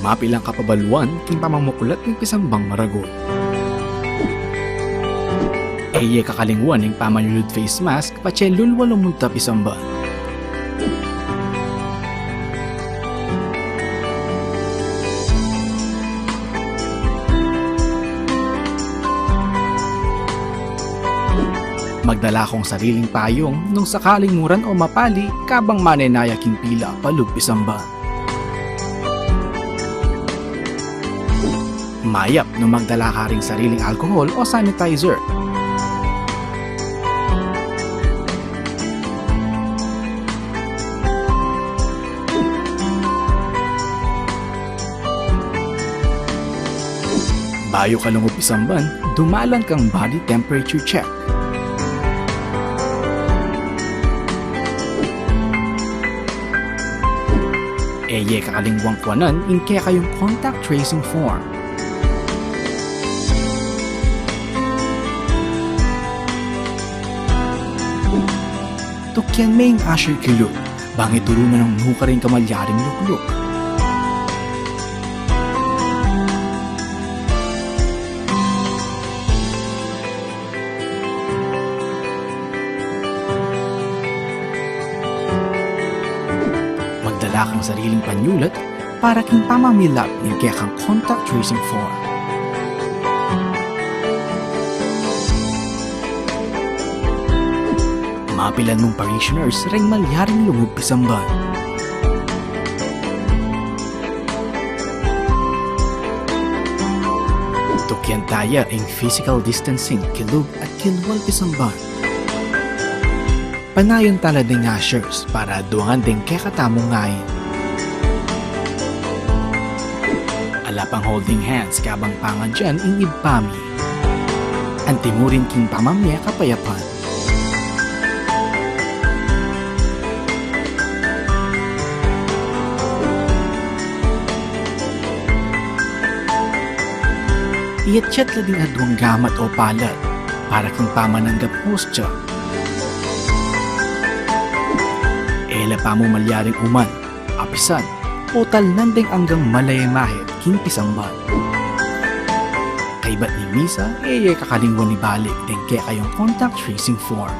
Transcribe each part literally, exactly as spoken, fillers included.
Mapilan kapabaluan king pamamuklat ning pisambang maragul. E ye kakalingwan ing pamanyulud face mask patse lulwa lumunta pisamban. Magdala kong sariling payung nung sakaling muran o mapali kabang manenaya king pila palub pisamban. Mayap nung magdala ka ring sariling alcohol o sanitizer. Bayu ka lungub pisamban, dumalan kang body temperature check. E ye kakalingwang kuanan ing kekayung contact tracing form. Tukian me ing usher kilub, bang ituru na nung nukarin ka malyaring lukluk. Magdala kang sariling panyulat para king pamamilap ning kekang contact tracing form. Mapilan mung parishioners ring malyaring lungub pisamban. Tukian taya ing physical distancing kilub at kilwal pisamban. Panayan tala ding ushers para duangan ding kekatamung ngain. Ala pang holding hands kabang pangadyan ing ibpa mi. Anti mu rin king pamamie kapayapan. Iyatyat la ding aduang gamat o palad para king pamananggap hostya. E la pa mu malyaring uman, apisan, o talnan ding anggang malaymahe king pisamban. Kaybat ning misa, e ye kakalingwan ibalik ding kekayung contact tracing form.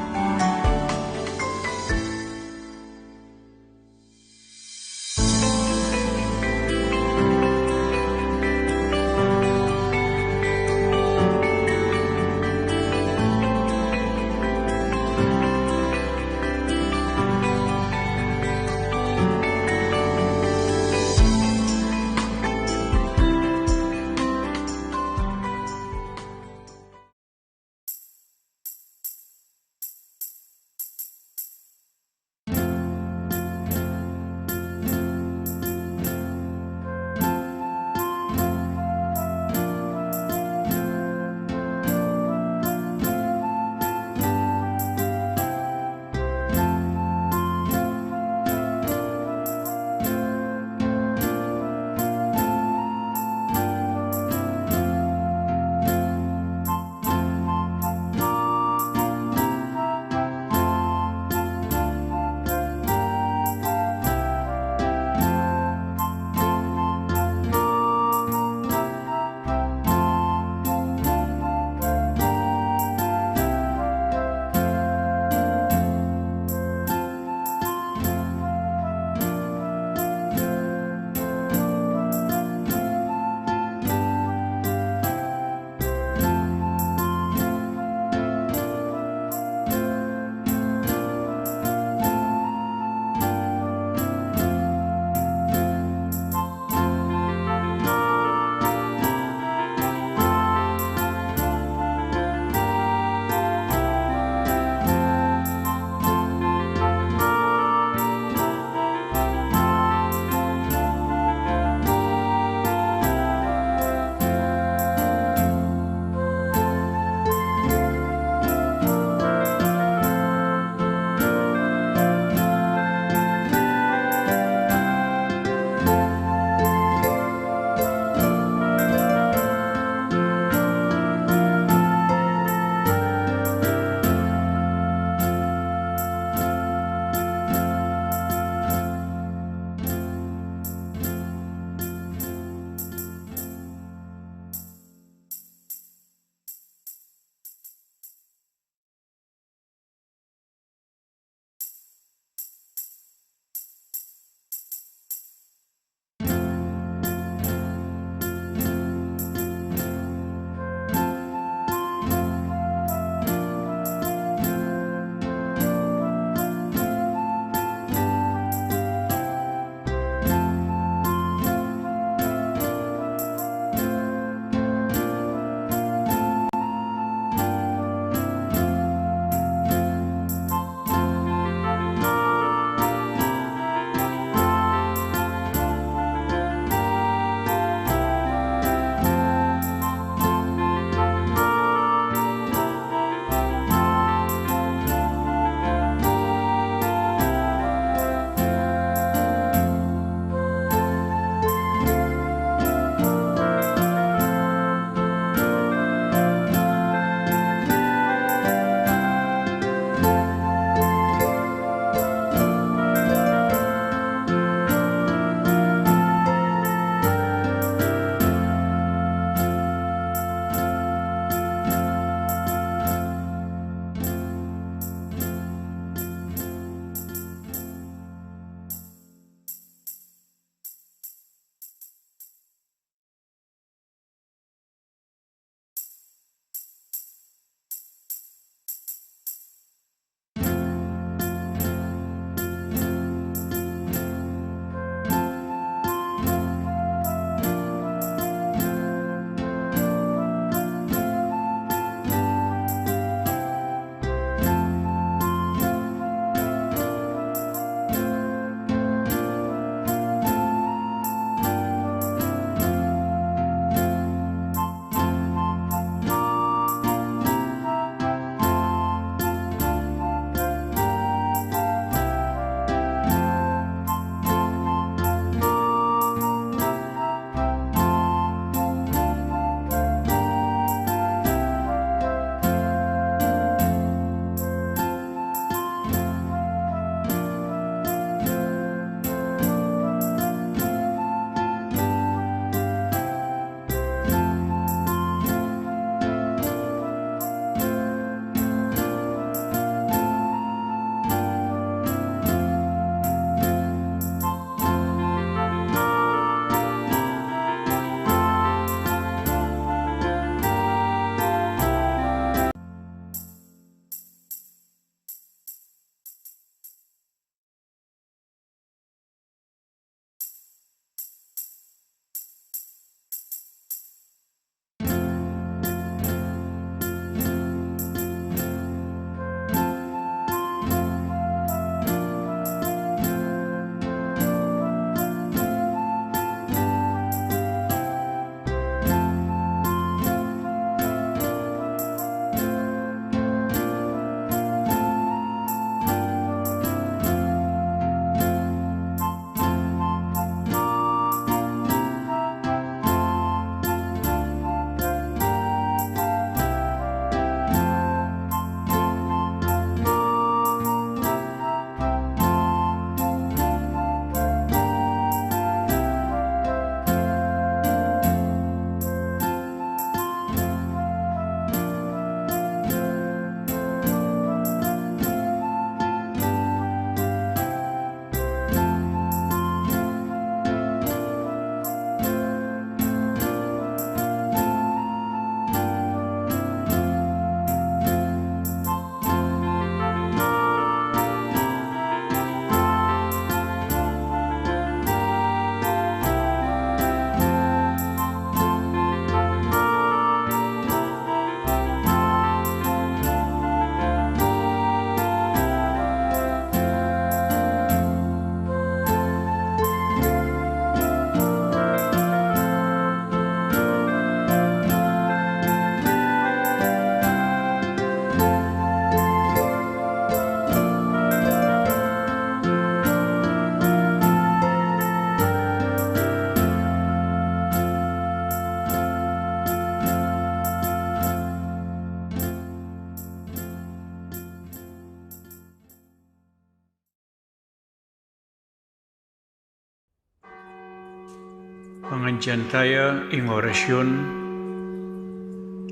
Pangadyan taya ing orasyun,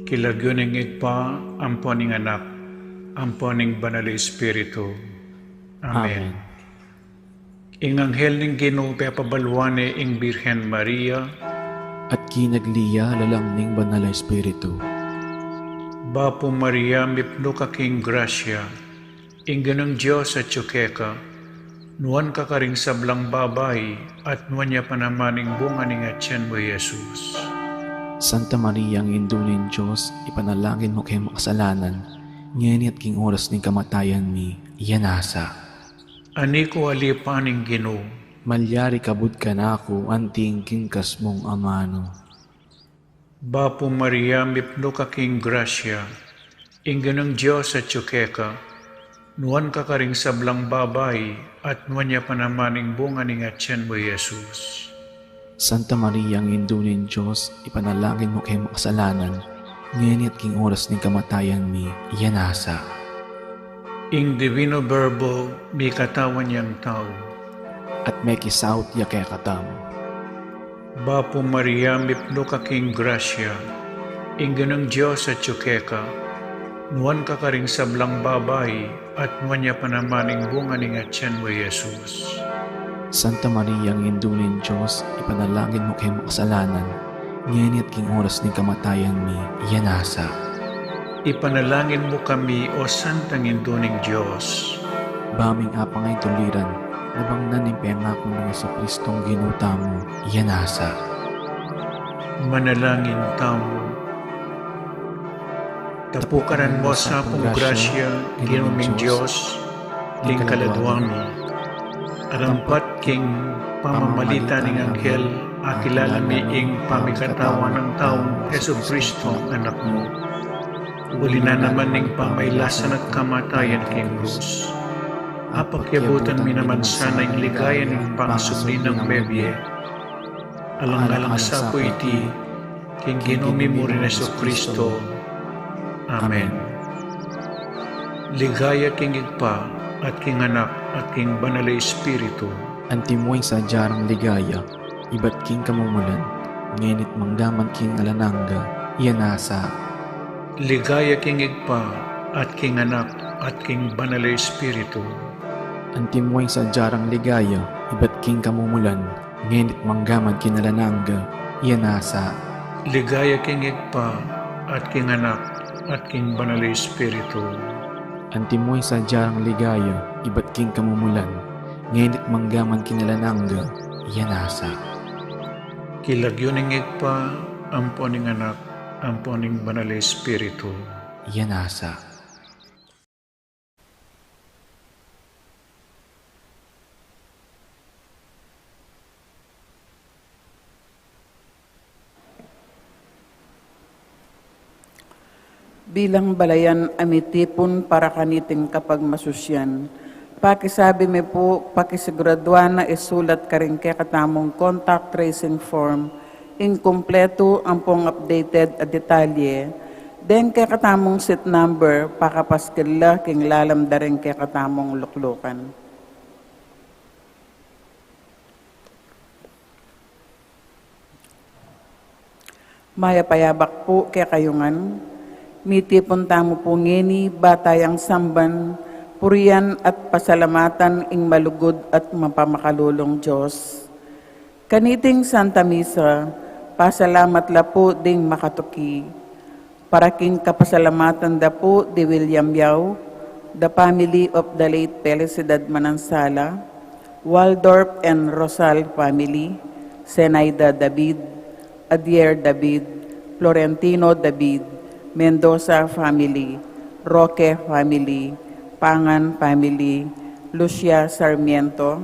king lagyu ning Ibpa, ampo ning Anak, ampo ning Banal a Espiritu. Amen. Amen. Ing anghel ning Ginu pepabaluan ne ing Birhen Maria. At kinagli ya lalam ning Banal a Espiritu. Bapu Maria, mipnu ka king grasya, ing Ginung Dios atyu keka, nuan ka karing sablang babai, at nuan ya pa naman ing bunga ning atyan mu, Jesus. Santa Maria, Indu ning Dios, ipanalangin mu keng makasalanan, ngeni at king oras ning kamatayan mi. Amen. Ani ku alipan ing Ginu. Malyari kabud kanaku anting king kas mung amanu. Bapu Maria, mipnu ka king grasya, ing Ginung Dios atyu keka, nuan ka karing sablang babai, at nuan ya pa naman ing bunga ning atyan mu, Jesus. Santa Maria, Indu ning Dios, ipanalangin mu keng makasalanan, ngeni at king oras ning kamatayan mi. Amen. Ing Divino Verbo mikatawan yang tau. At mekisaut ya kekatamu. Bapu Maria, mipnu ka king grasya, ing Ginung Dios atyu keka, nuan ka karing sablang babai, at nuan ya pa naman ing bunga ning atyan mu, Jesus. Santa Maria, Indu ning Dios, ipanalangin mu keng makasalanan, ngeni at king oras ning kamatayan mi. Amen. Ipanalangin mu kami, O Santang Indu ning Dios. Ba ming apang ing tuliran, nabang na ning pengaku nang Jesucristong Ginu tamu. Amen. Manalangin tamu. Tapukaran mu sa pung grasya, Ginu ming Dios, king kaladua mi. Arampat king pamamalit ning anghel, akilala mi ing pamikatawan nang taung Jesucristo, Anak mu. Uli na naman ning pamailasan at kamatayan king krus, apakyabutan mi naman sana ing ligaya ning pangasubli nang mebie. Alang-alang sa pu iti, king Ginu mi mu ring Jesucristo. Amen. Ligaya king Ibpa, at king Anak, at king Banal a Espiritu. Antimo ing sadya rang ligaya, ibat king kamumulan, ngeni't manggaman king alang angga. Amen. Ligaya king Ibpa, at king Anak, at king Banal a Espiritu. Antimo ing sadya rang ligaya, ibat king kamumulan, ngeni't manggaman king alang angga. Amen. Ligaya king Ibpa, at king Anak, at king Banal a Espiritu. Antimo ing sadya rang ligaya, ibat king kamumulan, ngeni't manggaman king alang angga. Amen. King lagyu ning Ibpa, ampo ning Anak, ampo ning Banal a Espiritu. Amen. Bilang balayan a mitipun para kaniting kapagmasusyan, pakisabi mi pu, pakisiguraduan na isulat karing kekatamung contact tracing form ing kumpletu ampong updated a detalye, deng kekatamung seat number, pakapaskil la king lalam da ring kekatamung luklukan. Mayap a yabak pu kekayu ngan. Mitipun tamu pu ngeni, ba tayang samban, purian at pasalamatan ing malugud at mapamakalulung Dios. Kaniting Santa Misa, pasalamat la pu ding makatuki. Para king kapasalamatan da pu di William Yao, the family of the late Felicidad Manansala, Waldorf and Rosal family, Zenaida David, Adier David, Florentino David, Mendoza family, Roque family, Pangan family, Lucia Sarmiento,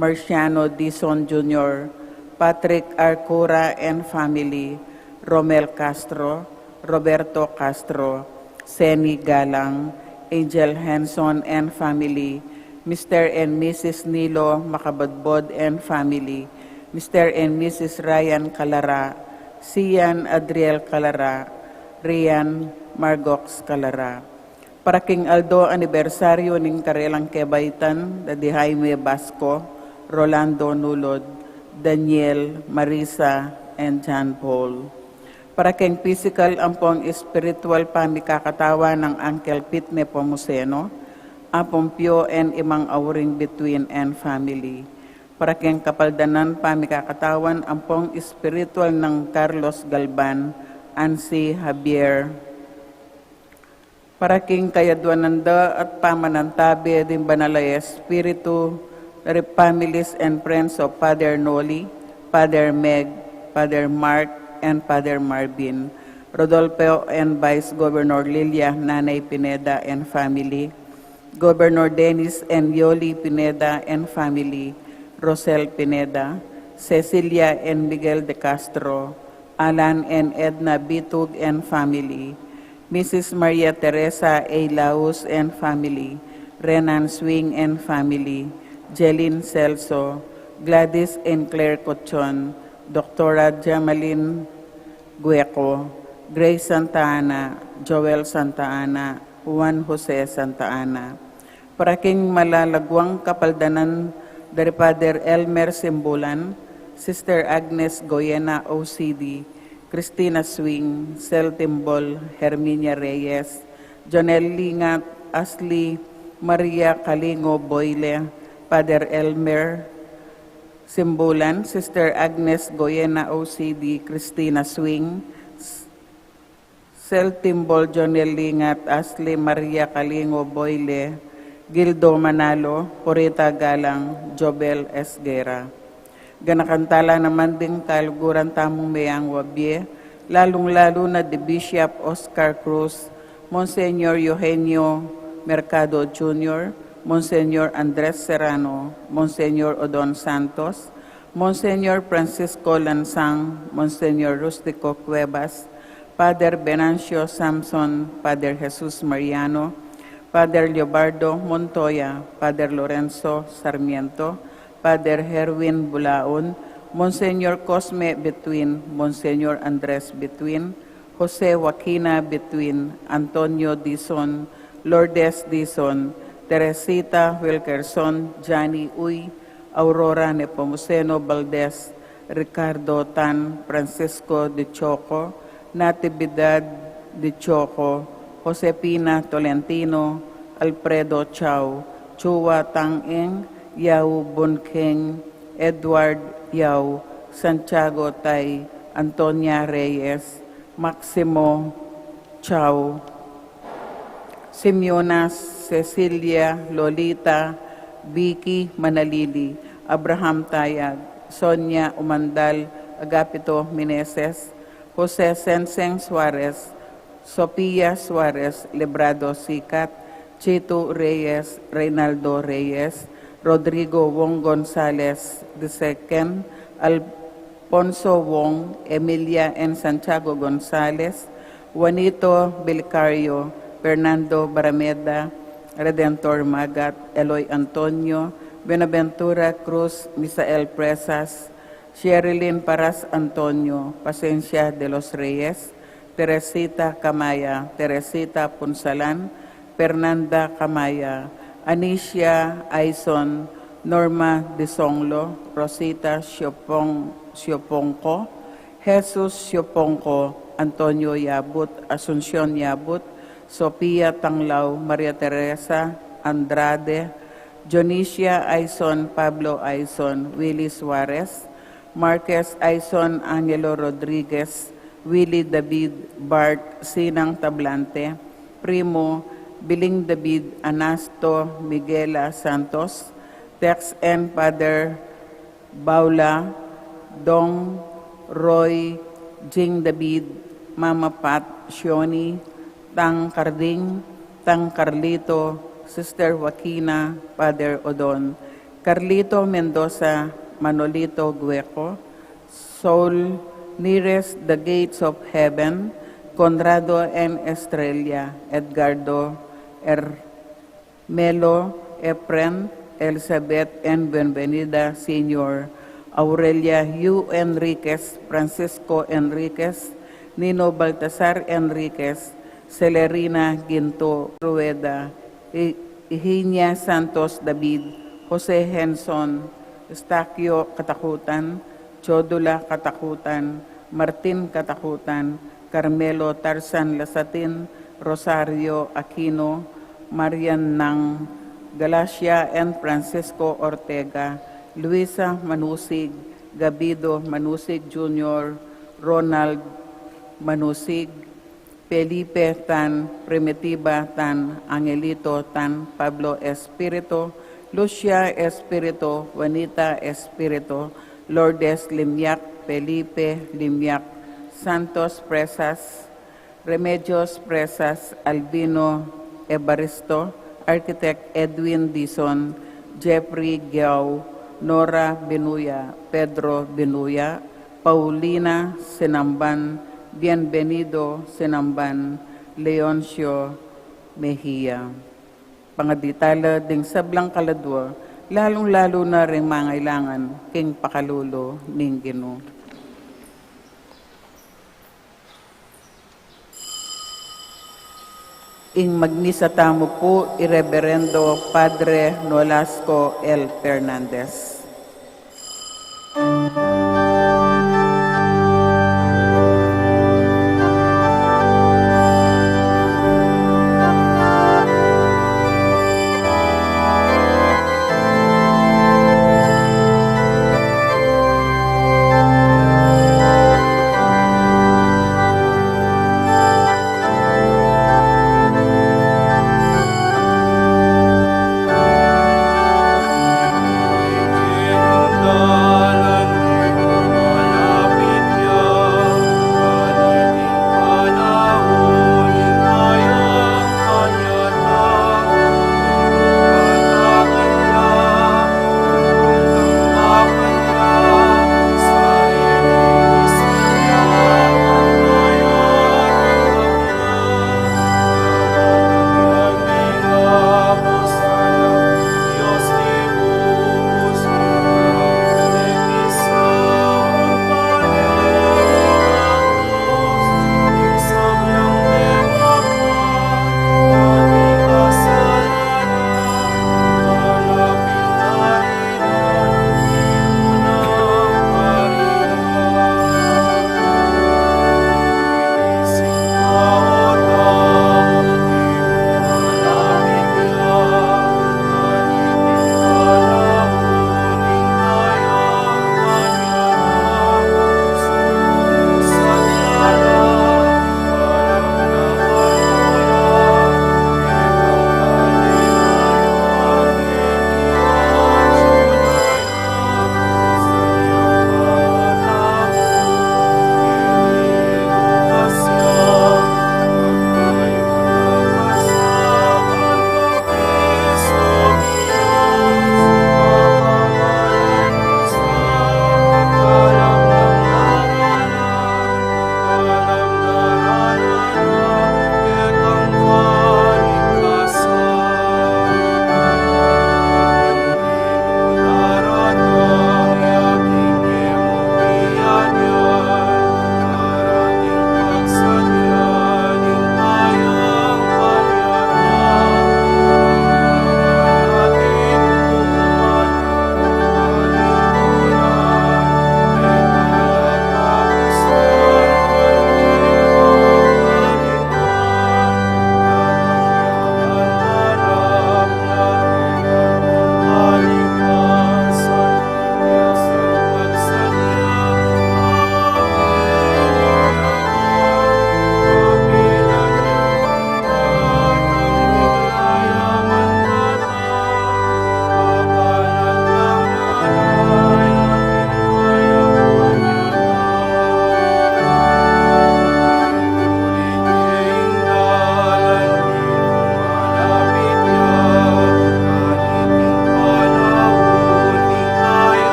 Marciano Dizon Junior, Patrick Arcura and family, Romel Castro, Roberto Castro, Seni Galang, Angel Henson and family, Mister and Missus Nilo Makabadbod and family, Mister and Missus Ryan Calara, Sian Adriel Calara, Rian Margox Calara. Para king aldo anibersaryu ning karelang kebaitan, da di Jaime Basco, Rolando Nulod, Daniel, Marisa, and John Paul. Para keng pisikal ampong espiritual pamikakatawan nang Uncle Pete Nepomuceno, Apong Pio and Imang Auring Bituin and family. Para keng kapaldanan pamikakatawan ampong espiritual nang Carlos Galban, Ansi Javier, para king kayadwanan da at pamanantabe ding Banal a Espiritu, the families and friends of Father Noli, Father Meg, Father Mark, and Father Marvin, Rodolfo and Vice Governor Lilia, Nanay Pineda and family, Governor Dennis and Yoli Pineda and family, Rosel Pineda, Cecilia and Miguel de Castro, Alan and Edna Bitug and family, Missus Maria Teresa A. Laus and family, Renan Swing and family, Jelin Celso, Gladys and Claire Cochon, Doctora Jamalin Gueco, Grace Santa Ana, Joel Santa Ana, Juan Jose Santa Ana. Para king malalaguang kapaldanan dari Father Elmer Simbulan, Sister Agnes Goyena O C D, Christina Swing, Sel Timbol, Herminia Reyes, Jonel Lingat, Ashley Maria Kalingo Boyle, Father Elmer Simbulan, Sister Agnes Goyena O C D, Christina Swing, Sel Timbol, Jonel Lingat, Ashley Maria Kalingo Boyle, Gildo Manalo, Purita Galang, Jobel Esguerra. Ganakan tala naman ding kaluguran tamung meyang wabie, lalung-lalu na di Bishop Oscar Cruz, Monsignor Eugenio Mercado Junior, Monsignor Andres Serrano, Monsignor Odon Santos, Monsignor Francisco Lansang, Monsignor Rustico Cuevas, Father Venancio Samson, Father Jesus Mariano, Father Leobardo Montoya, Father Lorenzo Sarmiento, Father Herwin Bulaon, Monsignor Cosme Bituin, Monsignor Andres Bituin, Jose Joaquina Bituin, Antonio Dizon, Lourdes Dizon, Teresita Wilkerson, Johnny Uy, Aurora Nepomuceno Valdez, Ricardo Tan, Francisco de Choco, Natividad de Choco, Josefina Tolentino, Alfredo Chao, Chua Tang Eng, Yao Bun Keng, Edward Yao, Santiago Tai, Antonia Reyes, Maximo Chao, Simeona, Cecilia, Lolita, Vicky Manalili, Abraham Tayag, Sonia Umandal, Agapito Meneses, Jose Senseng Suarez, Sofia Suarez, Librado Sikat, Chito Reyes, Reynaldo Reyes, Rodrigo Wong Gonzalez the second, Alfonso Wong, Emilia and Santiago Gonzalez, Juanito Belicario, Fernando Barameda, Redentor Magat, Eloy Antonio, Buenaventura Cruz, Misael Presas, Sherilyn Paras Antonio, Pasencia de los Reyes, Teresita Camaya, Teresita Punsalan, Fernanda Camaya, Anicia Aison, Norma Disonglo, Rosita Siopong, Siopongco, Jesus Siopongco, Antonio Yabut, Asuncion Yabut, Sofia Tanglao, Maria Teresa Andrade, Dionisia Aison, Pablo Aison, Willie Suarez, Marquez Aison, Angelo Rodriguez, Willie David, Bart Sinang Tablante, Primo Biling David, Anasto Miguela Santos, Tex and Father Baula, Dong Roy, Jing David, Mama Pat, Shoni, Tang Carding, Tang Carlito, Sister Joaquina, Father Odon, Carlito Mendoza, Manolito Gueco, Soul, Nearest the Gates of Heaven, Conrado and Estrella, Edgardo, Er, Melo, Efren, Elizabeth and Buenvenida Senior, Aurelia Yu Enriquez, Francisco Enriquez, Nino Baltasar Enriquez, Celerina Ginto Rueda, I-, Higinia Santos David, Jose Henson, Eustaquio Katakutan, Chodula Katakutan, Martin Katakutan, Carmelo Tarzan Lasatin, Rosario Aquino, Marian Nang, Galacia and Francisco Ortega, Luisa Manusig, Gabido Manusig Junior, Ronald Manusig, Felipe Tan, Primitiva Tan, Angelito Tan, Pablo Espiritu, Lucia Espiritu, Juanita Espiritu, Lourdes Limiak, Felipe Limiak, Santos Presas, Remedios Presas, Albino Evaristo, Architect Edwin Dizon, Jeffrey Giao, Nora Binuya, Pedro Binuya, Paulina Sinamban, Bienvenido Sinamban, Leoncio Mejia. Pangadi tala ding sablang kaladua, lalung-lalu na ring mangailangan king pakalulu ning Ginu. Ing magmisa tamu pu i Reberendo Padre Nolasco L. Fernandez.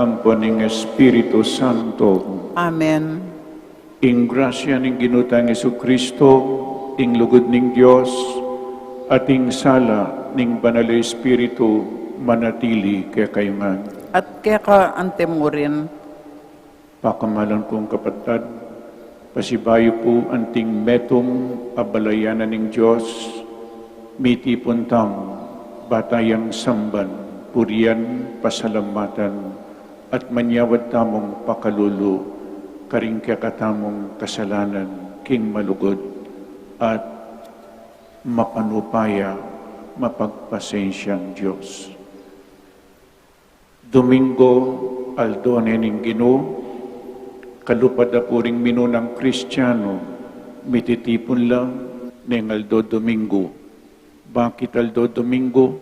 Ampo ning Espiritu Santo. Amen. Ing grasya ning Ginu tang Jesucristo, ing lugud ning Dios, at ing sala ning Banal a Espiritu manatili kekayu ngan. At keka antimurin. Pakamalan kung kapatad, Pasibayu pu anting metung a balayan na ning Dios, mitipun tamu, ba tayang samban, purian, pasalamatan, at manyawad tamung pakalulu karing kekatamung kasalanan king malugud at mapanupaya, mapagpasensyang Dios. Domingo, aldo ne ning Ginu, kalupad da pu ring minunang Kristiano, mititipun la neng aldo Domingo. Bakit aldo Domingo?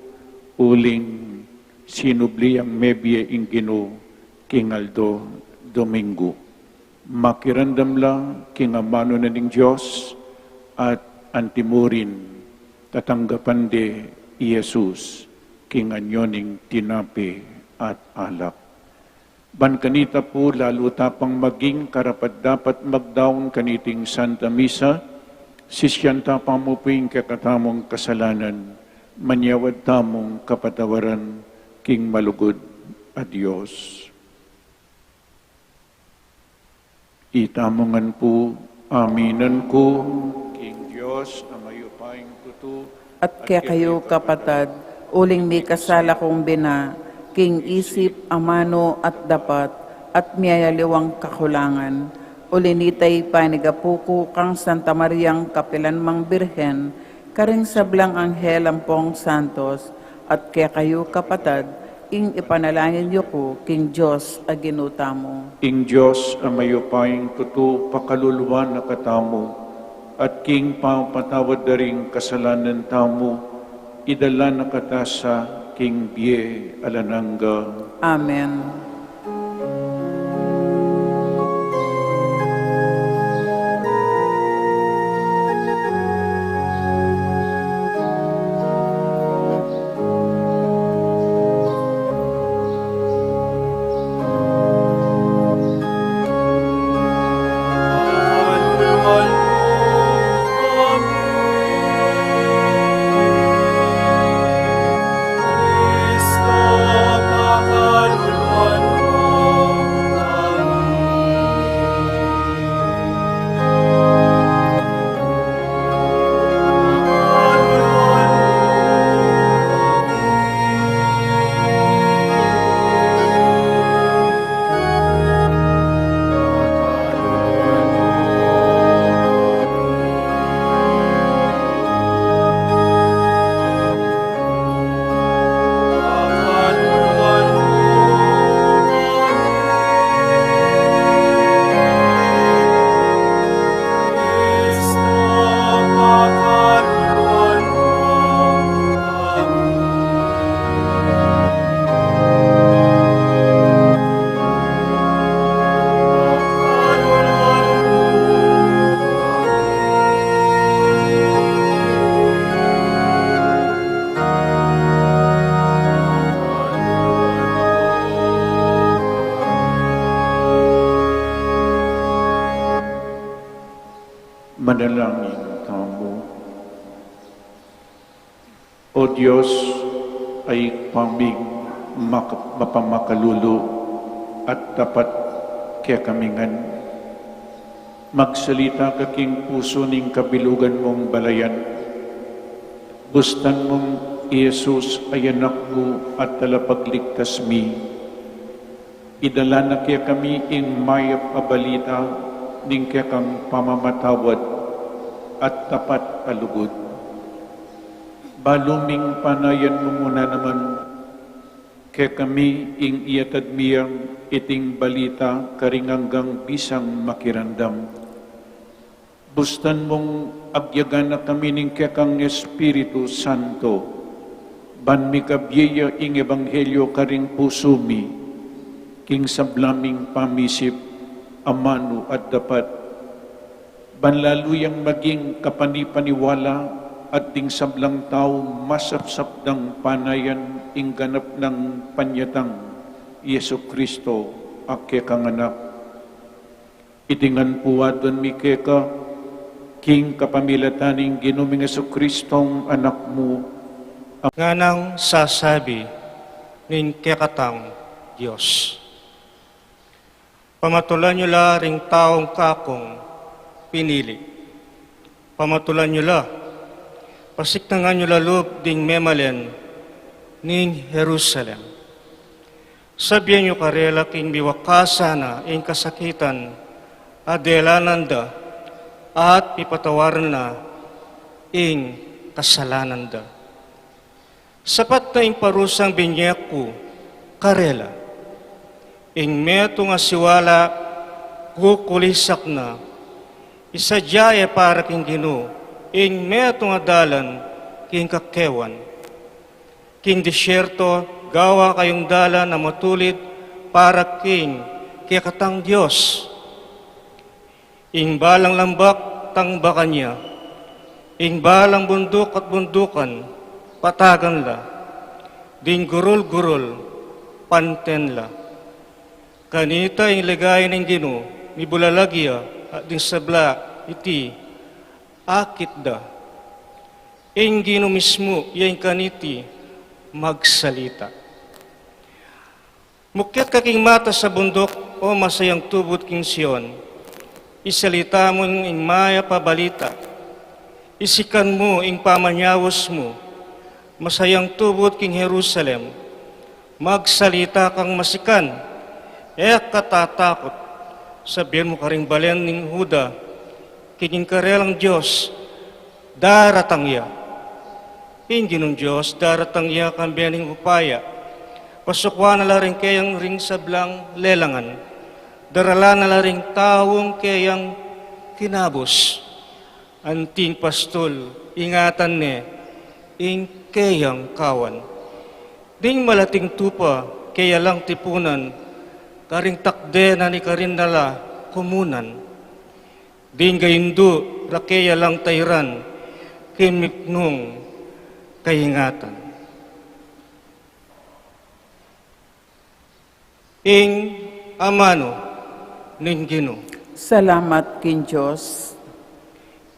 Uling sinubli yang mebie ing Ginu king aldo Domingo. Makiramdam la king amanu na ning Dios at antimurin tatanggapan de i Jesus king anyo ning tinape at alak. Ban kanita pu lalu ta pang maging karapat-dapat magdaun kaniting Santa Misa, sisian ta pa mu pu ing kekatamung kasalanan, manyawad tamung kapatawaran king malugud a Dios. Itamu ngan pu, aminan ku king Dios a mayupayang tutu, at kekayu kapatad, uling mikasala kung bina, king isip, amanu, at dapat, at miyayaliwang kakulangan. Uli nita ipanyawad ku kang Santa Mariang kapilan mang Birhen, karing sablang anghel ampong santos, at kekayu kapatad, ing ipanalangin yu ku king Dios a Ginu tamu. Ing Dios a mayupayang tutu pakaluluan na katamu, at king pamapatawad da ring kasalanan tamu, idala na kata sa king bie alang angga. Amen. Manalangin tamu. O Dios, a Ibpa ming mak-, mapamakalulu at tapat kekami ngan, magsalita ka king pusu ning kabilugan mung balayan. Bustan mung i Jesus a Anak mu at Talapagligtas mi, idala na kekami ing mayap a balita ning kekang pamamatawad at tapat a lugud. Balu ming panayan mu mu na naman kekami ing iyatad mi yang iting balita karing anggang bisang makiramdam. Bustan mung agyagan na kami ning kekang Espiritu Santo, ban mikabie ya ing ebanghelyo karing pusu mi, king sabla ming pamisip, amanu at dapat, ban lalu yang maging kapanipaniwala at ding sablang tau masapsap dang panayan ing ganap nang panyatang Jesu Cristo a kekang Anak. Iti ngan pu aduan mi keka, king kapamilatan ning Ginu ming Jesu Cristong Anak mu, a nganang sasabi ning kekatang Dios. Pamatulan yu la ring taung kakung pinili. Pamatulan yu la, pasiknangan yu la lub ding memalen ning Jerusalem. Sabian yu karela king miwakasan na ing kasakitan a delanan da, at pipatawaran na ing kasalanan da. Sapat na ing parusang binie ku karela. Ing metung a siwala kukulisak na. Isadya ye para king Ginu ing metung a dalan king kakewan. King disyerto, gawa kayung dalan a matulid para king kekatang Dios. Ing balang lambak, tambakan ya. Ing balang bunduk at bundukan, patagan la. Ding gurul-gurul, panten la. Kanita ing ligaya ning Ginu, mibulalag ya, at ding sabla iti, akit da. Ing Ginu mismu, ya ing kaniti, magsalita. Mukyat ka king matas a bunduk, o masayang tubud king Sion. Isalita mu ing mayap a balita. Isikan mu ing pamanyaus mu. Masayang tubud king Jerusalem. Magsalita kang masikan. E ka tatakut. Sabian mu karing balen ning Juda, king karelang Dios, daratang ya. Ing Ginung Dios, daratang ya kambe ning upaya. Pasukwan na la ring keyang ring sablang lelangan. Daralan na la ring taung keyang kinabus. Anting pastul, ingatan ne ing keyang kawan. Ding malating tupa, keya lang tipunan, karing takde na ni karin na la kumunan. Ding gaindu, ra keya lang tairan, king miknung kaingatan. Ing amanu ning Ginu. Salamat king Dios.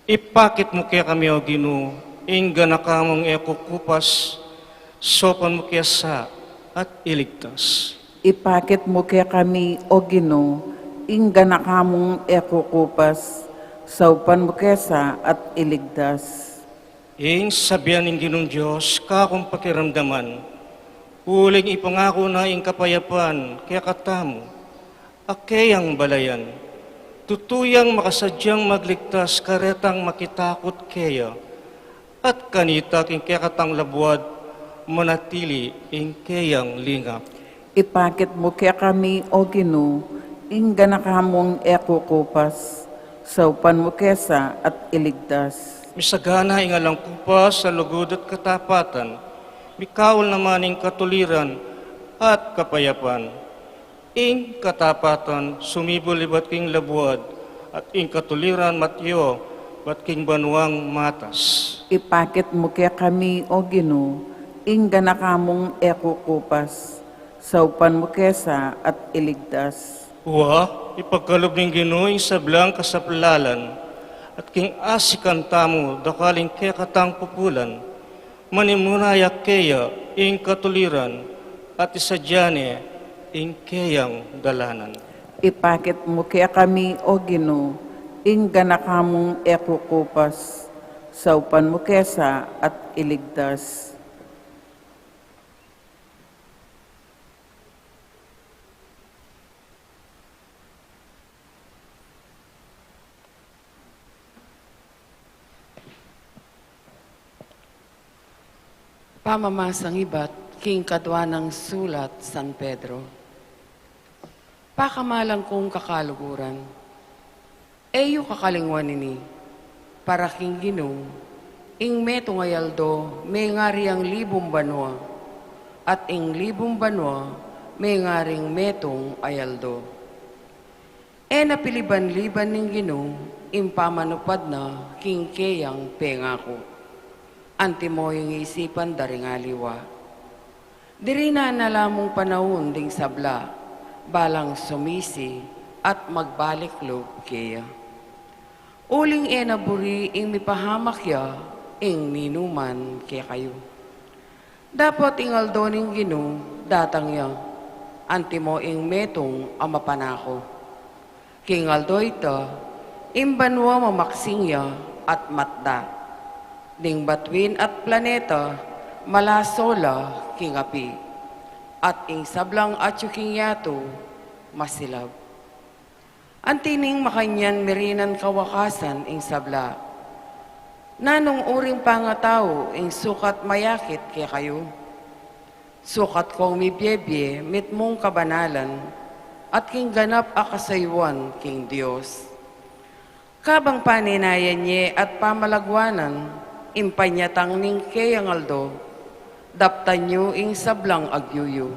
Ipakit mu kekami, o Ginu, ing ganaka mung e kukupas, saupan mu ke sa at iligtas. Ipakit mu kekami, o Ginu, ing ganaka mung e kukupas, saupan mu ke sa at iligtas. Ing sabian ning Ginung Dios, kakung pakiramdaman, uling ipangaku na ing kapayapan kekatamu, a keyang balayan, tutu yang makasadyang magligtas karetang makitakut keya, at kanita king kekatang labuad manatili ing keyang lingap. Ipakit mu kekami, o Ginu, ing ganaka mung e kukupas, saupan mu ke sa at iligtas. Misagana ing alang kupas a lugud at katapatan, mikaul naman ing katuliran at kapayapan. Ing katapatan sumibul ibat king labuad, at ing katuliran matyu ibat king banuang matas. Ipakit mu kekami, o Ginu, ing ganaka mung e kukupas, saupan mu ke sa at iligtas. Wa, ipagkalub ning Ginu ing sablang kasaplalan, at king asikan tamu dakal ing kekatang pupulan. Manimuna ya keya ing katuliran, at isadya ne ing keyang dalanan. Ipakit mu kekami, o Ginu, ing ganaka mung e kukupas, saupan mu ke sa at iligtas. Pamamasang ibat king kadua nang sulat San Pedro. Pakamalan kung kakaluguran, e yu kakalingwan ini, para king Ginu, ing metung a aldo mengari yang libung banua, at ing libung banua mengari ing metung a aldo. E na piliban-liban ning Ginu ing pamanupad na king keyang pengaku, antimo ing isipan da ring aliwa. Diri na nalamung panaun ding sabla, balang sumisi at magbalik lub keya. Uling e na buri ing mipahamak ya ing ninuman kekayu. Dapot ing aldo ning Ginu datang ya, antimo ing metung a mapanaku. King aldo ita, Ing banua mamaksing ya at matda, ding batuin at planeta malaso la king api, at ing sablang atyu king yatu masilab. Anti ning makanyan mirinan kawakasan ing sabla. Nanung uring pangatau ing sukat mayakit kekayu? Sukat kong mibiebie mitmung kabanalan at king ganap a kasayuan king Dios. Kabang panenayan ye at pamalagwanan ing panyatang ning keyang aldo, daptan yu ing sablang agyu yu.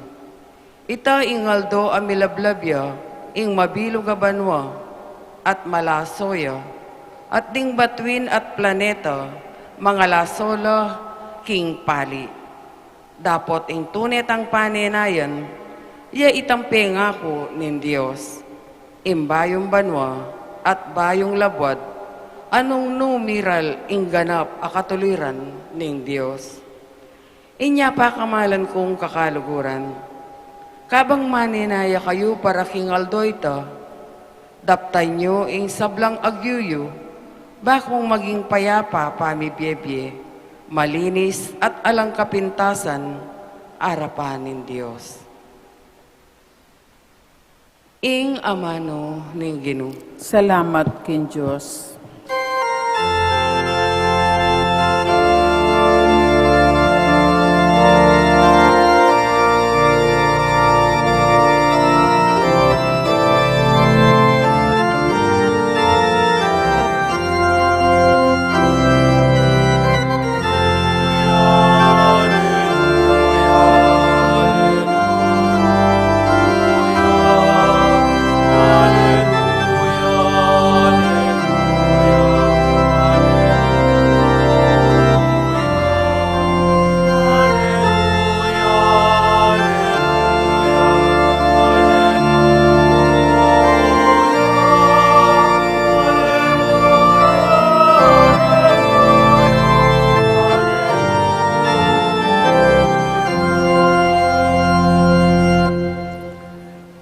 Ita ing aldo a milablab ya ing mabilug a banua, at malaso ya, at ding batuin at planeta mangalaso la king pali. Dapot ing tune tang panenayan, ya itang pengaku ning Dios, ing bayung banua at bayung labuad, a nung nu miral ing ganap a katuliran ning Dios. Inya pakamalan kung kakaluguran, kabang manenaya kayu para king aldo ita, daptan yu ing sablang agyu yu, bakung maging payapa pamibiebie, malinis at alang kapintasan arapan ning Dios. Ing amanu ning Ginu. Salamat king Dios.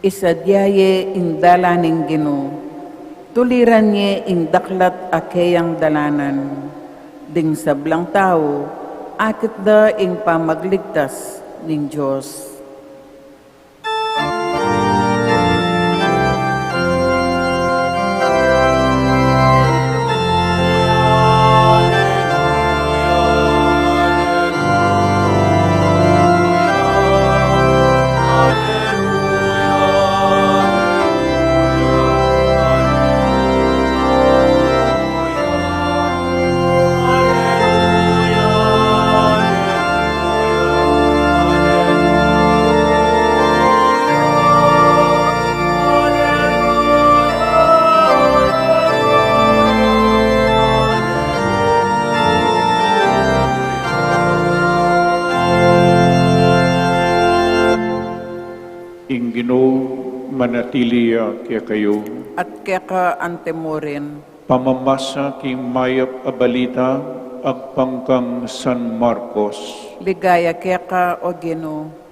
Isadya ye ing dalan ning Ginu, tuliran ye ing daklat a keyang dalanan, ding sablang tau akit da ing pamagligtas ning Dios. Ing Ginu manatili ya kekayu. At keka antimu rin. Pamamasa king mayap a balita agpang kang San Marcos. Ligaya keka, o Ginu.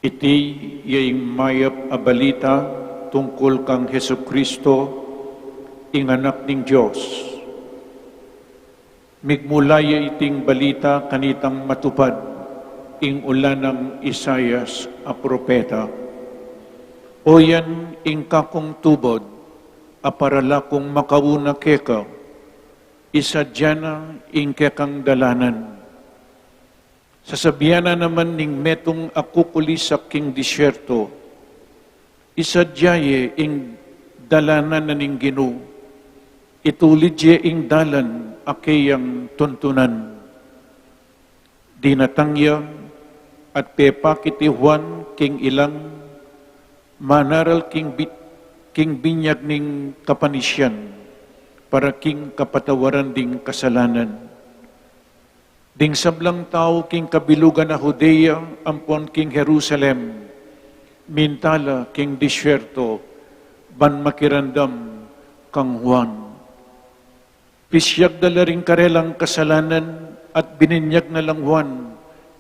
Iti ya ing mayap a balita tungkul kang Jesucristo, ing Anak ning Dios. Migmula ya iting balita kanitang matupad ing ulan nang Isaias a propeta. Oyan ing kakung tubud, aparala kung makauna keka, isadya na ing kekang dalanan. Sasabian na naman ning metung a kukulisak king disyerto, isadya ye ing dalanan na ning Ginu, itulid ye ing dalan a keyang tuntunan. Dinatang ya at pepakit i Juan king ilang manaral king bi-, king binyag ning kapanisian para king kapatawaran ding kasalanan. Ding sablang tau king kabilugan a Judea ampon king Jerusalem, minta la king disyerto, ban makiramdam kang Juan. Pisyag da la ring karelang kasalanan at bininyag na lang Juan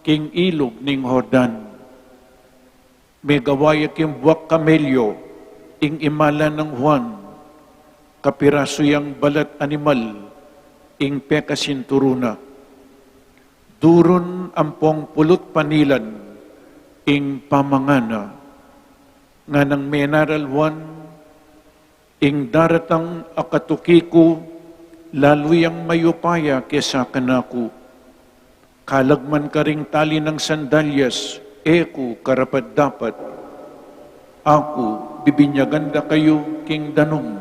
king ilug ning Jordan. Megawa ya king buak kamelyo ing imala nang Juan, kapirasu yang balat animal ing pekasinturun na. Durun ampong pulut panilan ing pamangana, nganang menaral Juan, ing daratang a katuki ku, lalu yang mayupaya kesa kanaku. Kalag man karing tali nang sandalyas, e ku karapat-dapat. Aku, bibinyagan da kayu king danum.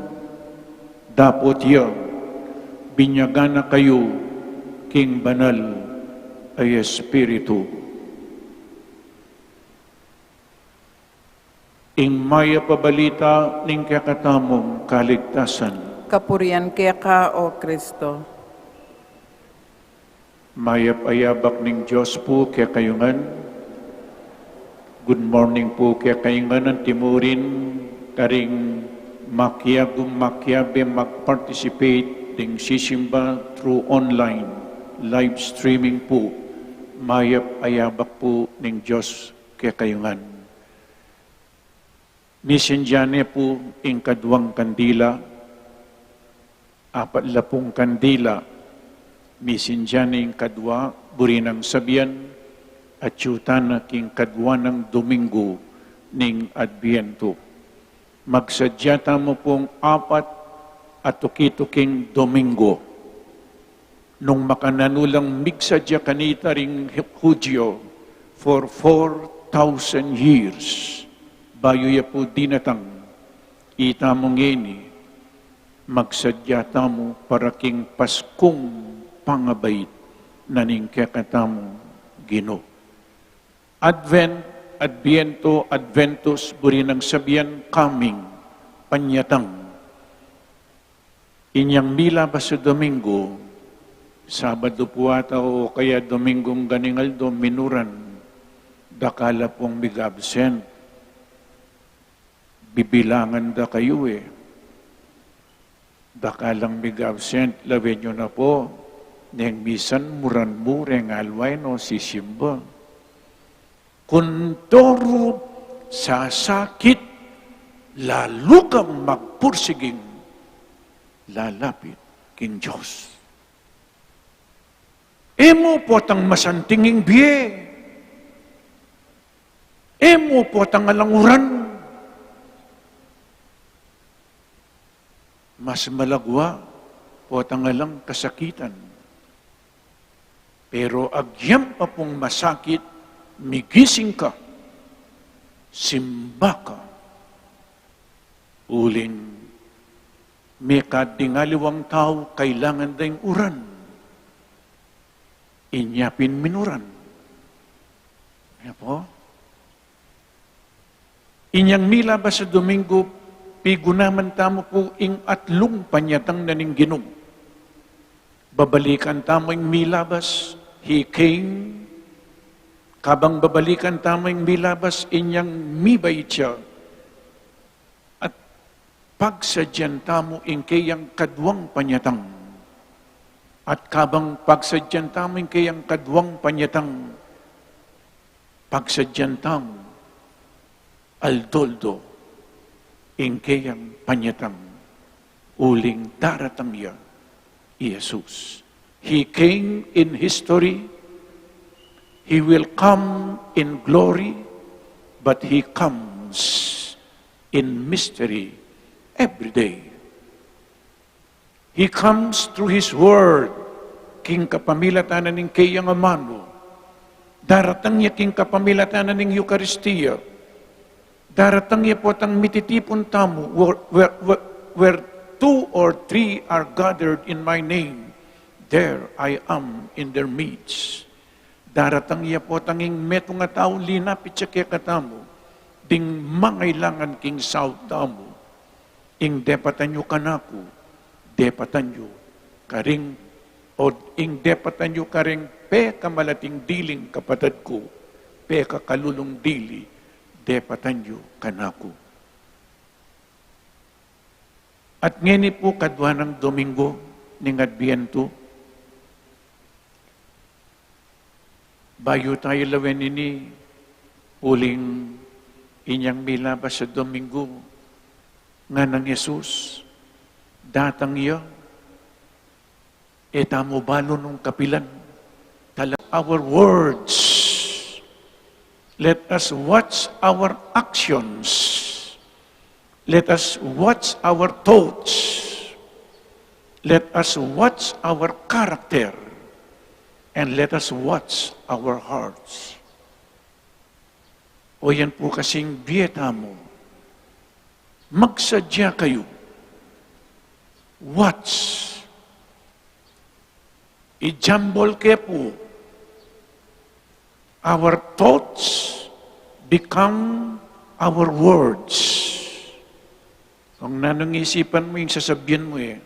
Dapot ya, binyagan na kayu king banal a Espiritu. Ing mayap a balita ning kekatamung kaligtasan. Kapurian keka, O Kristo. Mayap a yabak ning Dios pu kekayu ngan. Good morning pu kekayu ngan antimurin karing makiagum makiabe mag-participate ding sisimba through online live streaming pu. Mayap a yabak pu ning Dios kekayu ngan. Misindian ne pu ing kaduang kandila, apat la pung kandila, misindian ne ing kadua, buri nang sabian, atyu tana king kadua nang Domingo ning Adbientu. Magsadya tamu pung apat a tuki-tuking Domingo. Nung makananu lang migsadya kanita ring Hudyo for four thousand years, bayu ya pu dinatang, itamu ngeni, magsadya tamu para king Paskung pangabait na ning kekatamung Ginu. Advent, Adviento, Adventus, buri nang sabian coming, panyatang. Inyang milabas a Domingo, Sabado pu ata o kaya Domingong ganing aldo, minuran, dakal la pung mig-absent. Bibilangan da kayu e. Dakal lang mig-absent, lawen yu na pu, neng misan muran mu reng alwa e no sisimba. Kun toru sasakit, lalu kang magpursiging lalapit king Dios. E mu potang masanting ing bie. E mu potang alang uran. Mas malagwa potang alang kasakitan. Pero agyang pa pung masakit, migising ka, simba ka. Uling mekad ding aliwang tau, kailangan da ing uran. Inya pin minuran. Ayan po. Inyang milabas a Domingo, pigunaman tamu pu ing atlung panyatang na ning Ginu. Babalikan tamu ing milabas, He came. Kabang babalikan tamu ing milabas, inyang mibait ya. At pagsadyan tamu ing keyang kaduang panyatang. At kabang pagsadyan tamu ing keyang kaduang panyatang, pagsadyan tamu aldo-aldo ing keyang panyatang, uling daratang ya i Jesus. He came in history, He will come in glory, but He comes in mystery every day. He comes through His Word, king kapamilatan na ning keyang amanu. Daratang ya king kapamilatan na ning Eukaristia. Daratang ya potang mititipun tamu, where, where, where, where two or three are gathered in my name, there I am in their midst. Daratang ya potang ing metung a tau linapit ya kekatamu, ding mangailangan king saup tamu, ing depatan yu kanaku, depatan yu karing, o ing depatan yu karing pekamalating diling kapatad ku, pekakalulung dili, depatan yu kanaku. At ngeni pu kadua nang Domingo ning Adbientu, bayu tayu lawen ini, uling inyang milabas a Domingo, nganang Jesus, datang ya, e tamu balu nung kapilan. Tala our words. Let us watch our actions. Let us watch our thoughts. Let us watch our character. And let us watch our hearts. O yan pu kasing bie tamu. Magsadya kayu. Watch. Ijambol ke pu. Our thoughts become our words. Nung nanung isipan mu ing sasabyan mu e.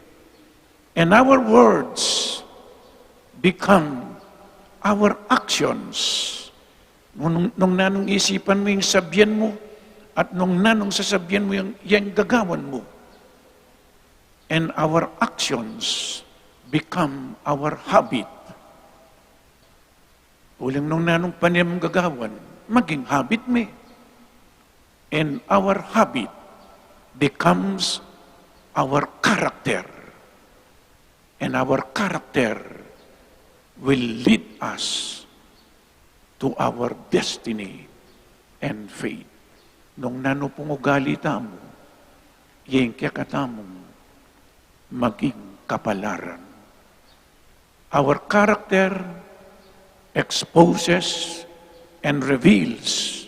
And our words become our actions. Nung, nung nanung isipan mu ing sabyan mu, at nung nanung sasabyan mu yang, yang gagawan mu. And our actions become our habit. Uling nung nanung pane mung gagawan, maging habit me. And our habit becomes our character. And our character will lead us to our destiny and faith. Nung nanu pung ugali tamu, ing kekatamung maging kapalaran. Our character exposes and reveals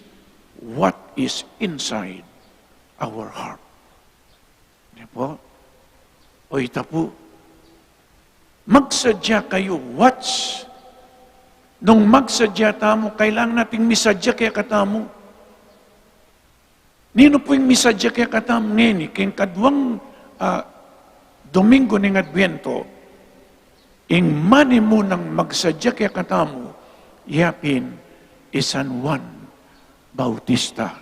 what is inside our heart. Di po? O ita pu, magsadya kayu, watch. Nung magsadya tamu, kailangan nating misadya kekatamu. Ninu pu ing misadya kekatamu ngeni, king kaduang, ah, Domingo ning Adviento, ing manimunang magsadya kekatamu, ya pin i San Juan Bautista.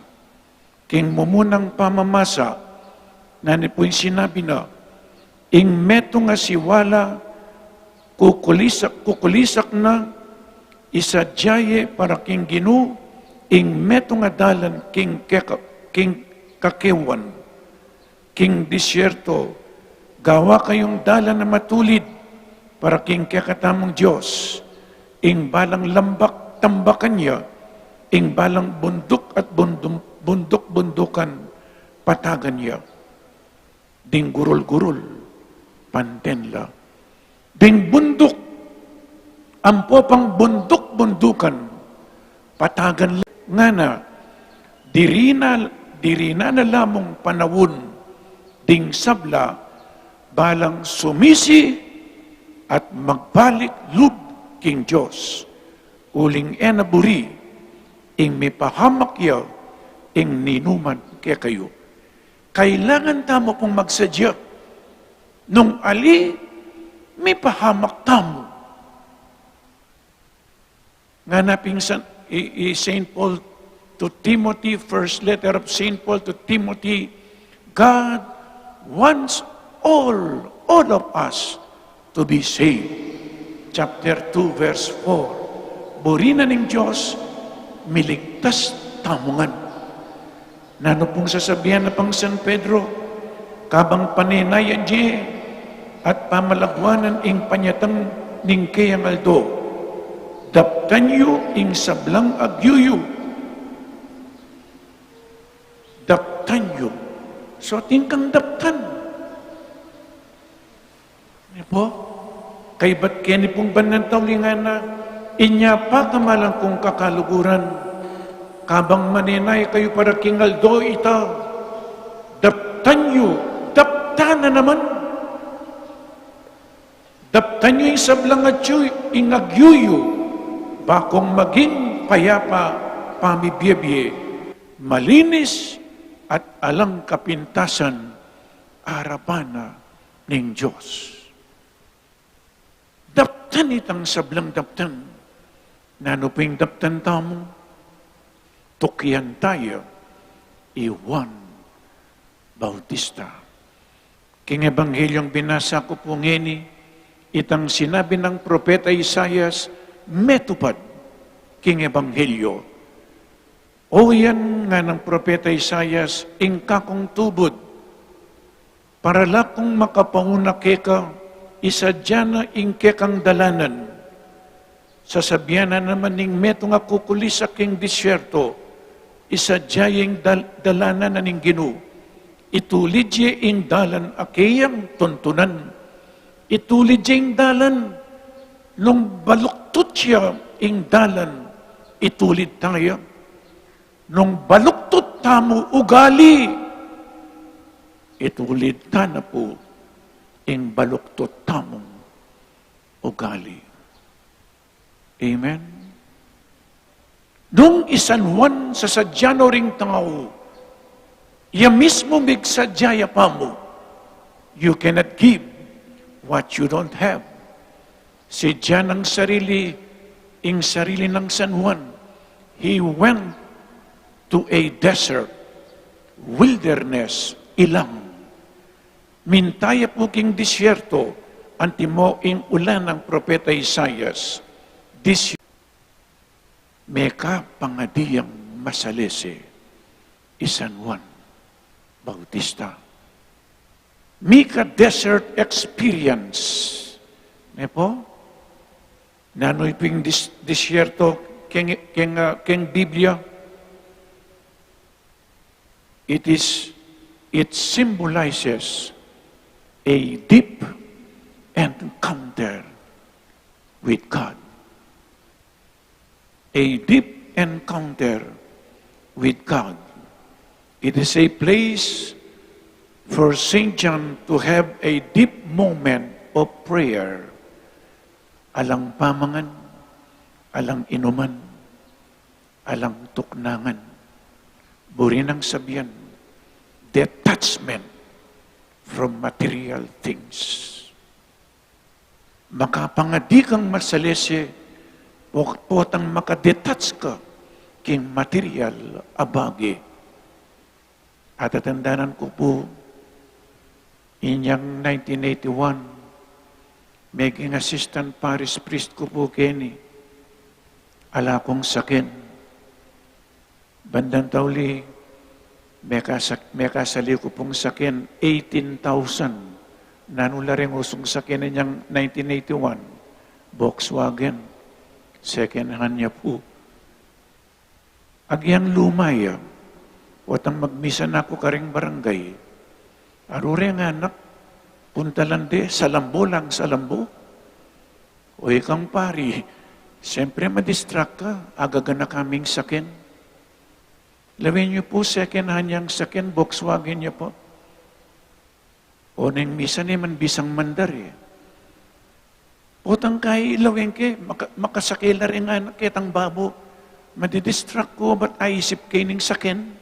King mumunang pamamasa, nanu pu ing sinabi na, ing metung a siwala, kukulisak, kukulisak na, isadya ye para king Ginu, ing metung a dalan king keka-, king kakeuan. King disyerto, gawa kayung dalan a matulid para king kekatamung Dios, ing balang lambak tambakan ya, ing balang bunduk at bundum-, bunduk-bundukan patagan ya. Ding gurul-gurul, panten la. Ding bunduk, ampo pang bunduk-bundukan, patagan la ngana, diri na, diri na na lamung panaun, ding sabla, balang sumisi at magbalik lub king Dios, uling e na buri, ing mipahamak ya, ing ninuman kekayu. Kailangan tamu pung magsadya. Nung ali, mipahamak tamu. Ngana pin San, i, i Saint Paul to Timothy, first letter of Saint Paul to Timothy, God wants all, all of us to be saved. Chapter two, verse four. Buri na ning Dios, miligtas tamu ngan. Nanu pung sasabian na pang San Pedro, kabang panenayan ye at pamalaguanan ing panyatang ning keyang aldo, daptan yu ing sablang agyu yu. Daptan yu. So, atin kang daptan. Di po? Kaybat keni pung banal a tauli ngana, inya pa kamalan kung kakaluguran, kabang manenaya kayu para king aldo ita, daptan yu, daptan na naman. Daptan yu ing sablang agyu, ing agyu yu, bakung maging payapa pamibie-bie, malinis at alang kapintasan, arapan na ning Dios. Daptan itang sablang daptan. Nanu pin daptan tamu? Tukian taya i Juan Bautista. King Ebanghelyong binasa ku pu ngeni, itang sinabi nang Propeta Isaias, metupad king Ebanghelyo. O yan nganang Propeta Isaias, ing kakung tubud, para la kung makapauna keka, isadya na ing kekang dalanan. Sasabian na naman ning metung a kukulisa king disyerto, isadya ya ing dal-, dalanan na ning Ginu. Itulid ye ing dalan a keyang tuntunan. Itulid ye ing dalan, nung baluktut ya ing dalan, itulid ta ya. Nung baluktut tamu ugali, itulid ta na pu ing baluktut tamung ugali. Amen. Nung i San Juan sasadya no ring tau, ya mismu migsadya ya pamu. You cannot give what you don't have. Sidya nang sarili, ing sarili nang San Juan. He went to a desert, wilderness, ilang. Minta ya pu king disyerto, antimo ing ula nang Propeta Isaias. Dis-, mekapangadi yang masalese i San Juan Bautista. Mika desert experience. Ne pu? Nanu pu ing dis-, disyerto king, king, ah, king Biblia? It is, it symbolizes a deep encounter with God. A deep encounter with God. It is a place for Saint John to have a deep moment of prayer. Alang pamangan, alang inuman, alang tuknangan. Buri nang sabian, detachment from material things. Makapangadi kang masalese, po-, potang makadetach ka king material a bage. Atatandanan ku pu, inyang nineteen eighty-one, meging assistant parish priest ku pu keni, ala kung saken. Bandang tauli, mekasak-, mekasali ku pung saken, eighteen thousand. Nanu la ring usung saken inyang nineteen eighty-one? Volkswagen. Second hand ya pu. Agyang luma ya, potang magmisa na ku karing barangay. Aru reng anak, puntalan de, salambo lang, salambo. O ikang pari, siyempre madistract ka, agagan na kaming saken. Lawen yu pu, second hand yang saken, Volkswagen ya pu. O neng misa ne man bisang mandar e. Potang kai lawen ke, maka-, makasake la reng anak ketang babo. Madidistract ku, bat aisip ke ning saken.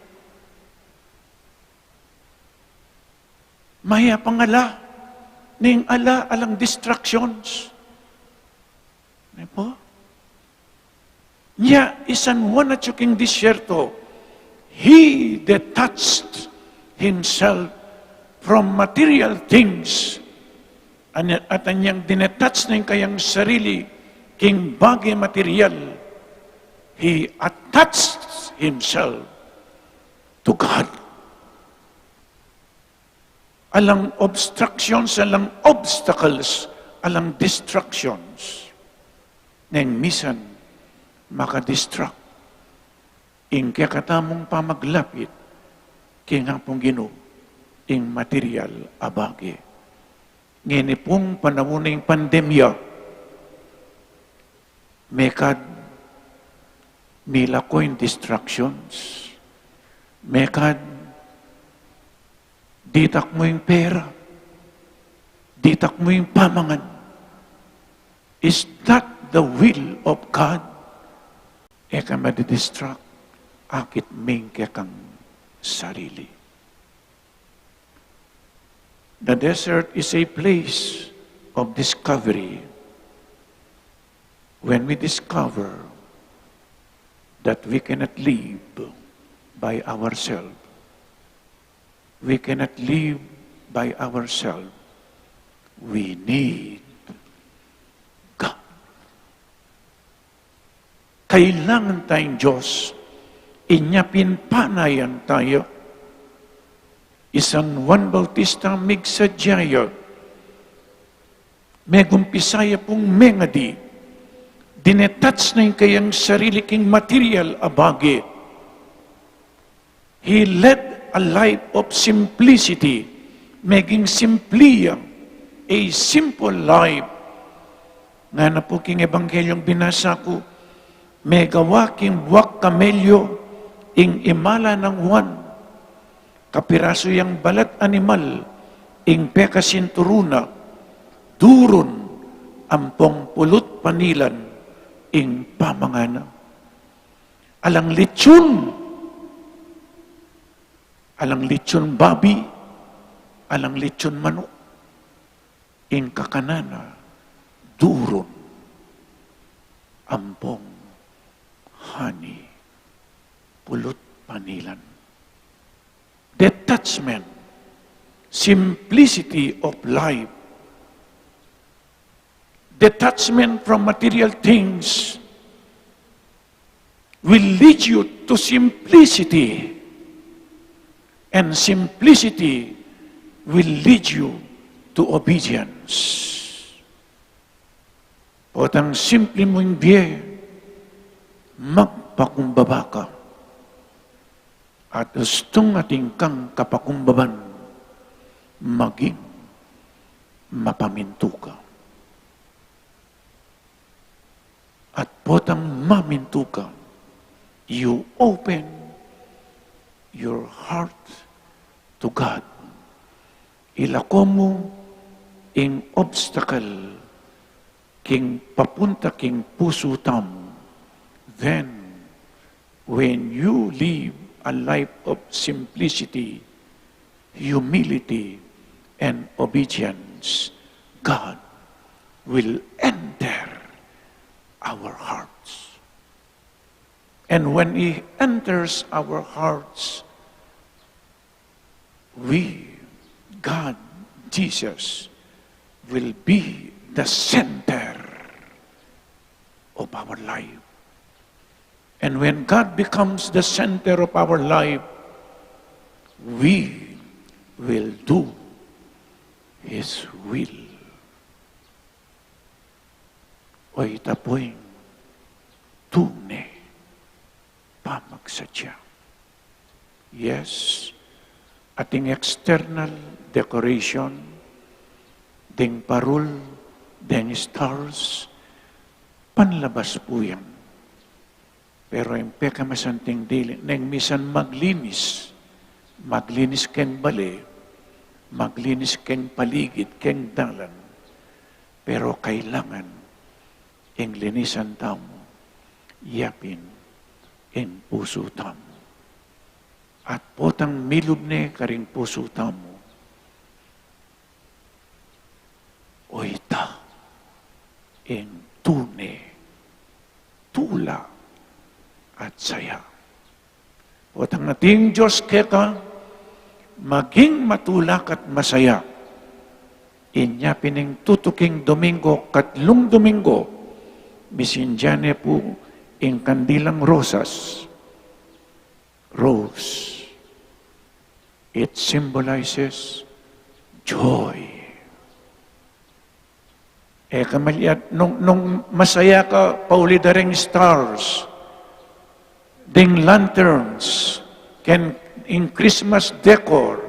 Mayap a ala, ning ala, alang distractions. Ne pu? Nya, i San Juan atyu king disyerto, he detached himself from material things. Anya, at anyang dinetach ning kayang sarili king bage material, he attached himself to God. Alang obstructions, alang obstacles, alang distractions. Neng misan makadistract ing kekatamung pamaglapit king Apung Ginu, ing material a bage. Ngeni pung panaun ning pandemya, mekad milako ing distractions. Mekad ditak mu ing pera, ditak mu ing pamangan. Is that the will of God? E ka madidistract, akit ming kekang sarili. The desert is a place of discovery. When we discover that we cannot live by ourselves, we cannot live by ourselves. We need God. Kailangan taya ing Dios. Inya pin panayan taya. I San Juan Bautista migsadya ya. Megumpisa ya pung mengadi. Dinetach na ing kayang sarili king material a bage. He led a life of simplicity. Meging simple ya, a simple life. Ngana pu king Ebanghelyung binasa ku, megawa king buak kamelyo ing imala nang Juan. Kapirasu yang balat animal ing pekasinturun na, durun ampong pulut panilan ing pamangana. Alang litsun, alang litsun babi, alang litsun manuk. Ing kakanan na, durun ampong honey, pulut panilan. Detachment, simplicity of life, detachment from material things will lead you to simplicity, and simplicity will lead you to obedience. Potang simple mu ing bie, magpakumbaba ka. At ustung atin kang kapakumbaban, maging mapamintu ka. At potang mamintu ka, you open your heart to God. Ilako mu ing obstacle king papunta king pusu tamu. Then, when you live a life of simplicity, humility, and obedience, God will enter our hearts. And when He enters our hearts, we, God, Jesus, will be the center of our life. And when God becomes the center of our life, we will do His will. O ita pu ing tune pamagsadya. Yes, ating external decoration, ding parul, ding stars, panlabas pu yan. Pero ing pekamasanting dili, neng misan maglinis, maglinis keng bale, maglinis keng paligid, keng dalan. Pero kailangan ing linisan tamu, yapin ing pusu tamu. At potang milub ne karing pusu tamu, o ita ing tune tula at saya. Potang atin Dios keka, maging matula ka't masaya. Inya pin ing tutuking Domingo, katlung Domingo, misindian ne pu ing kandilang rosas. Rose. It symbolizes joy. E ka maliat, nung, nung masaya ka, pauli da ring stars, ding lanterns, ken ing Christmas decor,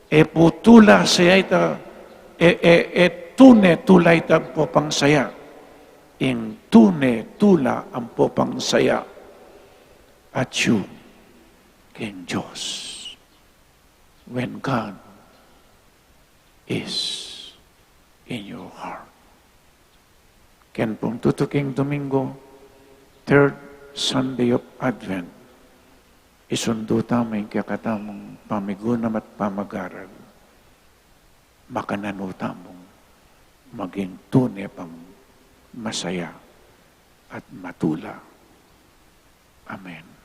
e pu tula saya ita, e, e, e tune tula ita ampo pang saya. Ing tune tula ampo pang saya, atyu king Dios. When God is in your heart. Ken pung tutuking Domingo, third Sunday of Advent, isundu tamu ing kekatamung pamigunam at pamagaral. Makananu tamung maging tune pang masaya at matula. Amen.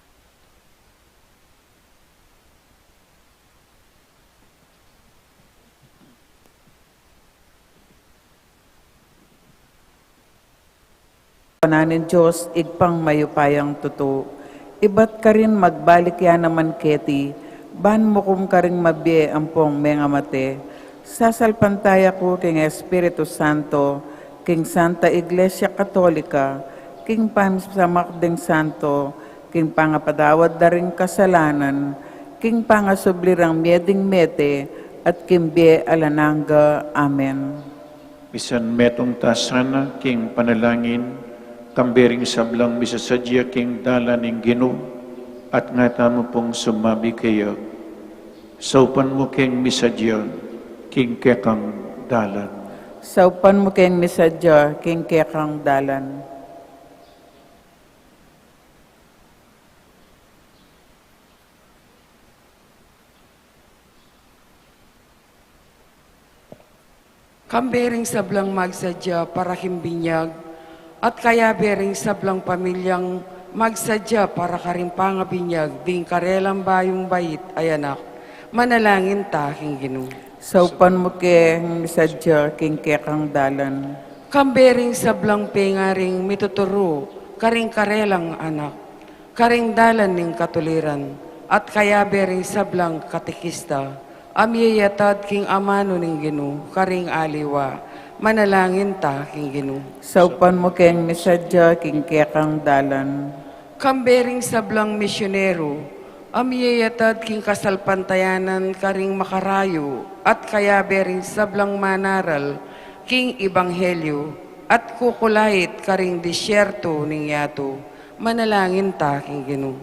kapananan ning Dios, Ibpang mayupayang tutu. Ibat karin magbalik ya naman keti, ban mukum karing mabie ampong mengamate. Sasalpantaya ku king Espiritu Santo, king Santa Iglesia Katolika, king pamisamak ding santo, king pangapatawad da ring kasalanan, king pangasubli rang mie ding mete, at king bie alang angga. Amen. Misan metung ta sana king panalangin, kambe ring sablang misasadya king dalan ning Ginu, at nga tamu pung sumabi kaya, Saupan mu keng misadya king kekang dalan. Saupan mu keng misadya king kekang dalan. Kambe ring sablang magsadya para king binyag, at kayabe ring sablang pamilyang magsadya para karing pangabinyag ding karelang bayung bait a anak, manalangin ta king Ginu. Saupan mu keng misadya king kekang dalan. Kambe ring sablang pengaring mituturu karing karelang anak, karing dalan ning katuliran, at kayabe ring sablang katekista a miyayatad king amanu ning Ginu karing aliwa, manalangin ta king Ginu. Saupan mu keng misadya king kekang dalan. Kambe ring sablang misyonero a miyayatad king kasalpantayanan karing makarayu, at kayabe ring sablang manaral king ebanghelyu, at kukulait karing disyerto ning yatu, manalangin ta king Ginu.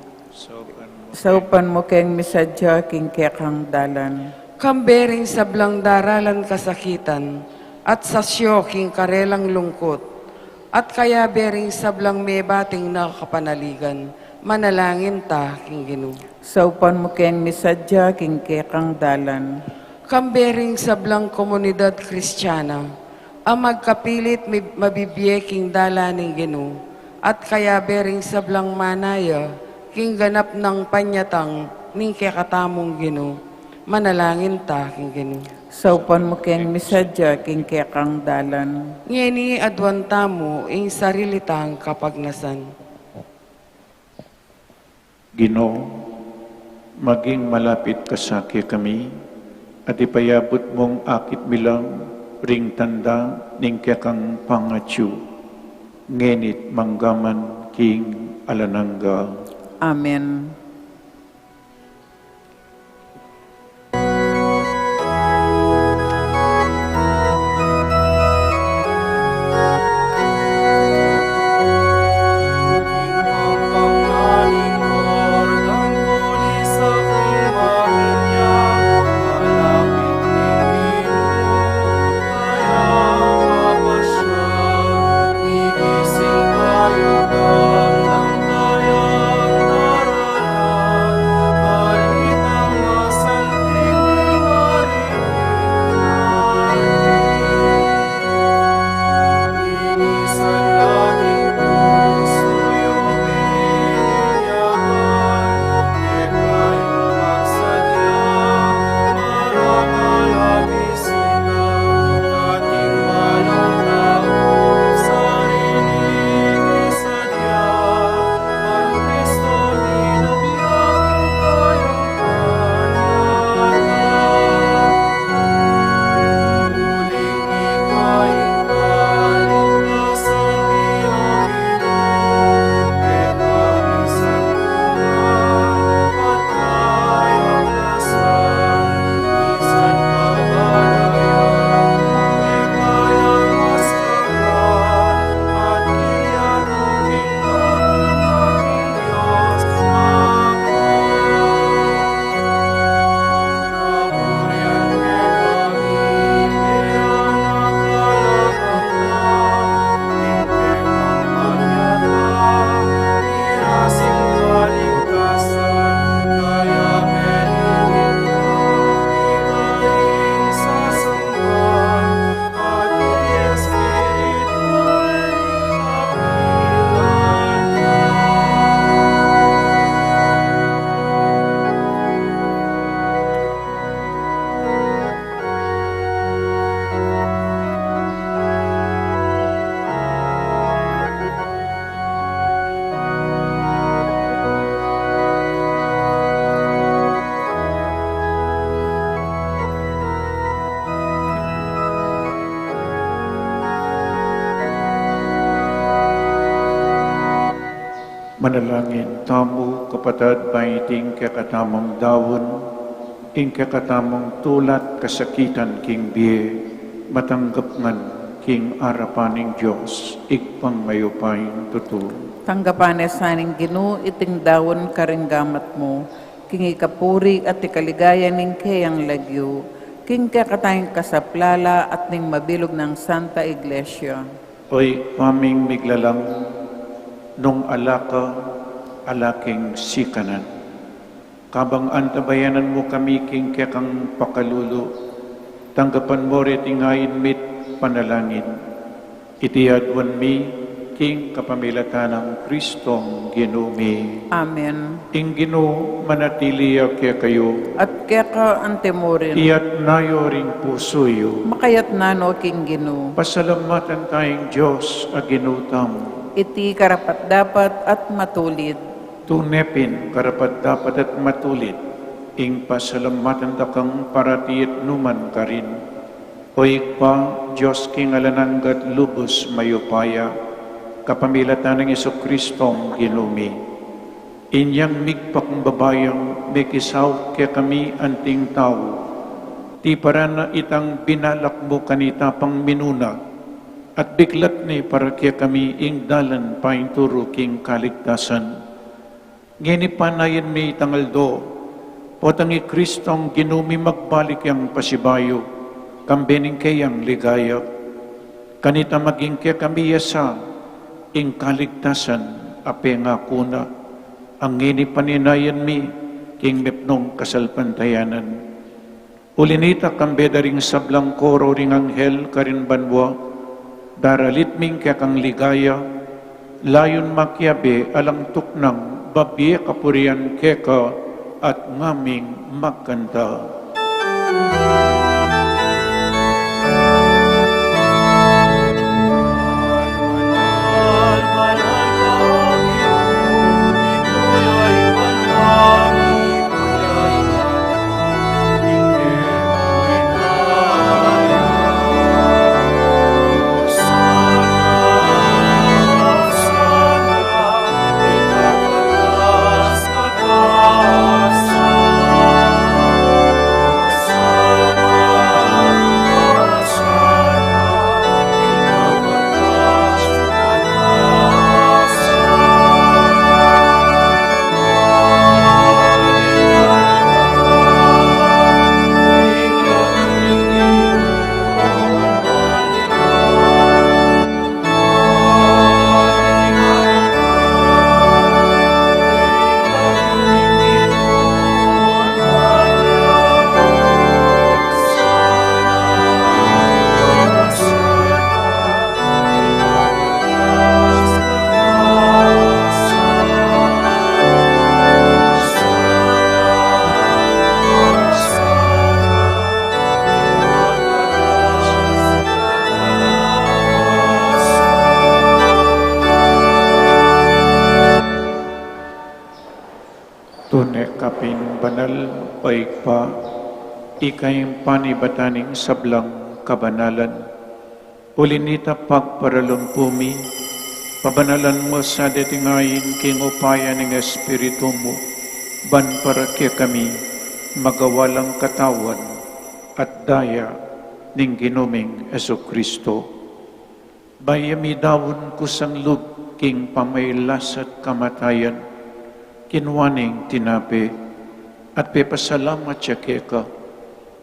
Saupan mu keng misadya king kekang dalan. Kambe ring sablang daralan kasakitan, at sasyo king karelang lungkut, at kayabe ring sablang mebating na kapanaligan, manalangin ta king Ginu. Saupan mu keng misadya king kekang dalan. Kambe ring sablang komunidad Kristiana a magkapilit mi-, mabibie king dalan ning Ginu, at kayabe ring sablang manaya king ganap nang panyatang ning kekatamung Ginu, manalangin ta king Ginu. Saupan mu keng misadya king kekang dalan. Ngeni aduan tamu ing sarili tang kapagnasan. Ginu, maging malapit ka sa kekami, at ipayabut mung akit mi la ring tanda ning kekang pangatyu, ngeni't manggaman king alang angga. Amen. Manalangin tamu, kapatad, ba iting kekatamung daun, ing kekatamung tulat kasakitan king bie, matanggap ngan king arapan ning Dios, Ibpang mayupayang tutu. Tanggapan na sa ning Ginu iting daun karing gamat mu, king ikapuri at ikaligaya ning keyang lagyu, king kekatang kasaplalan at ning mabilug nang Santa Iglesia. O Ibpa ming miglalang, nung ala ka, ala king sikanan. Kabang antabayanan mu kami king kekang pakalulu, tanggapan mu reting ain mit panalangin. Iti aduan mi king kapamilatan nang Kristong Ginu mi. Amen. Ing Ginu manatili ya kekayu. At keka antimurin. Iyatna yu ring pusu yu. Makayatna no king Ginu. Pasalamatan taya ing Dios a Ginu tamu. Iti karapat-dapat at matulid. Tune pin karapat-dapat at matulid ing pasalamatan da kang parati at nukarin man, O Ibpa, Dios king alang angga at lubus mayupaya, kapamilatan nang Jesucristong Ginu mi. Inyang migpakumbaba yang mekisaut kekami anting tau, tiparan na itang binalak mu kanita pang minuna, at biklat ne para kekami ing dalan painturu king kaligtasan. Ngeni panayan mi itang aldo, potang i Kristong Ginu mi magbalik yang pasibayu, kambe ning keyang ligaya. Kanita maging kekami ya sa ing kaligtasan a pengaku na, a ngeni paninayan mi king mepnung kasalpantayanan. Uli nita, kambe da ring sablang koro ring anghel karin banua, daralit mi ing kekang ligaya, layun makiabe alang tuknang babie kapurian keka at ngaming magkanta. Tune ka pin banal, O Ibpa, ika ing panibatan ning sablang kabanalan. Uli nita, pagparalumpu mi, pabanalan mu sa deting ain king upaya ning Espiritu mu, ban para kekami magawa lang katawan at daya ning Ginu ming Jesucristo. Bayu mi daun kusang lub king pamailas at kamatayan, kinua ne ing tinape, at pepasalamat ya keka,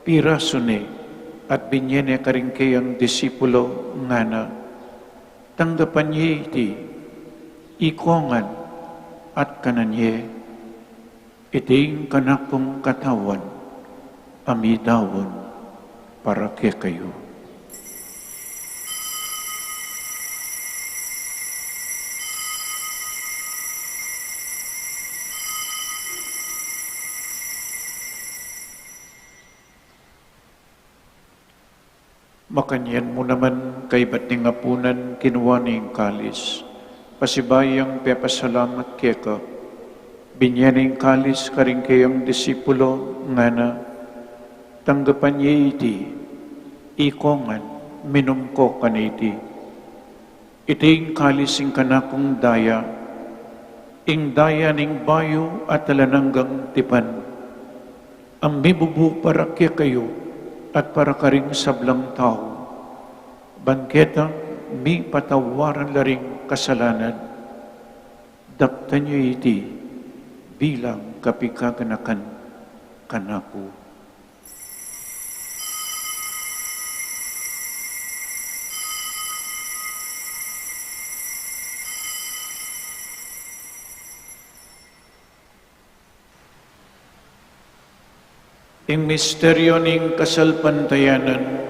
pirasu ne, at binye ne karing keyang disipulo, ngana: Tanggapan ye iti, ikongan, at kanan ye. Iti ing kanakung katawan, a midaun para kekayu. Makanyan mu naman, kaibat ning apunan, kinua ne ing kalis, pasibayu yang pepasalamat keka, binye ne ing kalis karing keyang disipulo, ngana: Tanggapan ye iti, ikongan, minum ko kaniti. Iti ing kalis ing kanakung daya, Ing daya ning bayu at alang anggang tipan, a mibubu para kekayu at para karing sablang tau, ban ketang mipatawaran la ring kasalanan, daptan yu iti bilang kapigaganakan kanaku. Ing misteryo ning kasalpantayanan.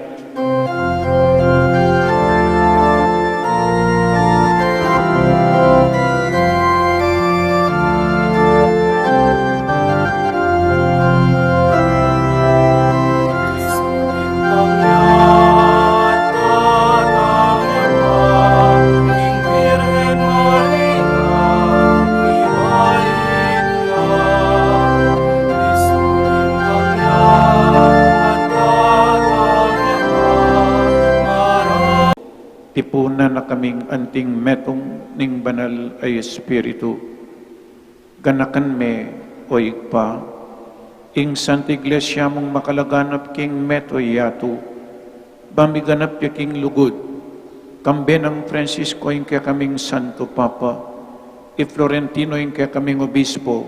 Tipunan na kaming anting metung ning Banal a Espiritu. Ganakan me, o Ibpa, ing Santa Iglesia mung makalaganap king mabilug a yatu, ba miganap ya king lugud, kambe nang Francisco ing kekaming Santo Papa, i Florentino ing kekaming Obispo,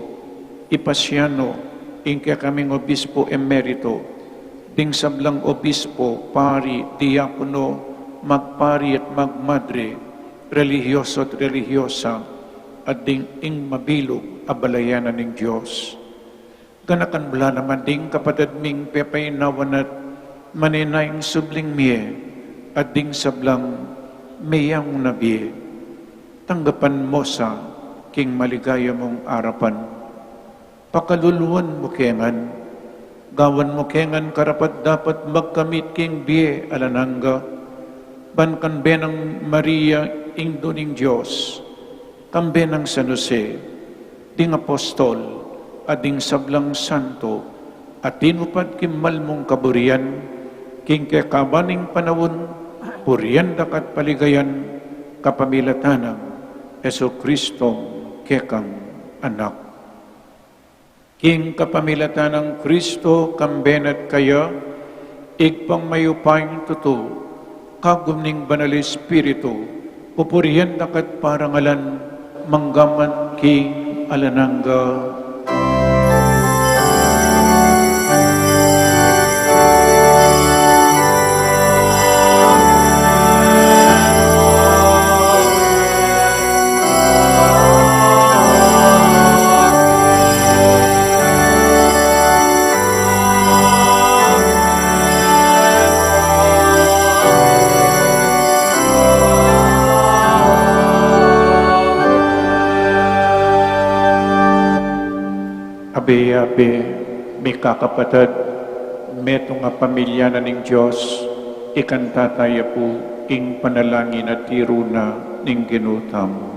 i Pasiano ing kekaming Obispo Emerito, ding sablang obispo, pari, diakono, magpari at magmadre, relihiyoso at relihiyosa, at ding ing mabilug a balayan na ning Dios. Ganakan mu la naman ding kapatad ming pepainawan at manenayang subling mie, at ding sablang meyang na bie. Tanggapan mu sa king maligaya mung arapan. Pakaluluan mu ke ngan, gawan mu ke ngan karapat-dapat magkamit king bie alang angga, ban kambe nang Maria, Indu ning Dios, kambe nang San Jose, ding apostol, at ding sablang santo, a tinupad king mal mung kaburian, king kekaban ning panaun, purian da ka at paligayan, kapamilatan nang Jesucristo kekang Anak. King kapamilatan nang Kristo, kambe na at kaya, Ibpang mayupayang tutu, kagum ning Banal Espiritu, pupurian da ka at parangalan, mangga man king alang angga. Abe-abe, mikakapatad, metung a pamilya na ning Dios, ikanta taya pu ing panalangin a tiru na ning Ginu tamu.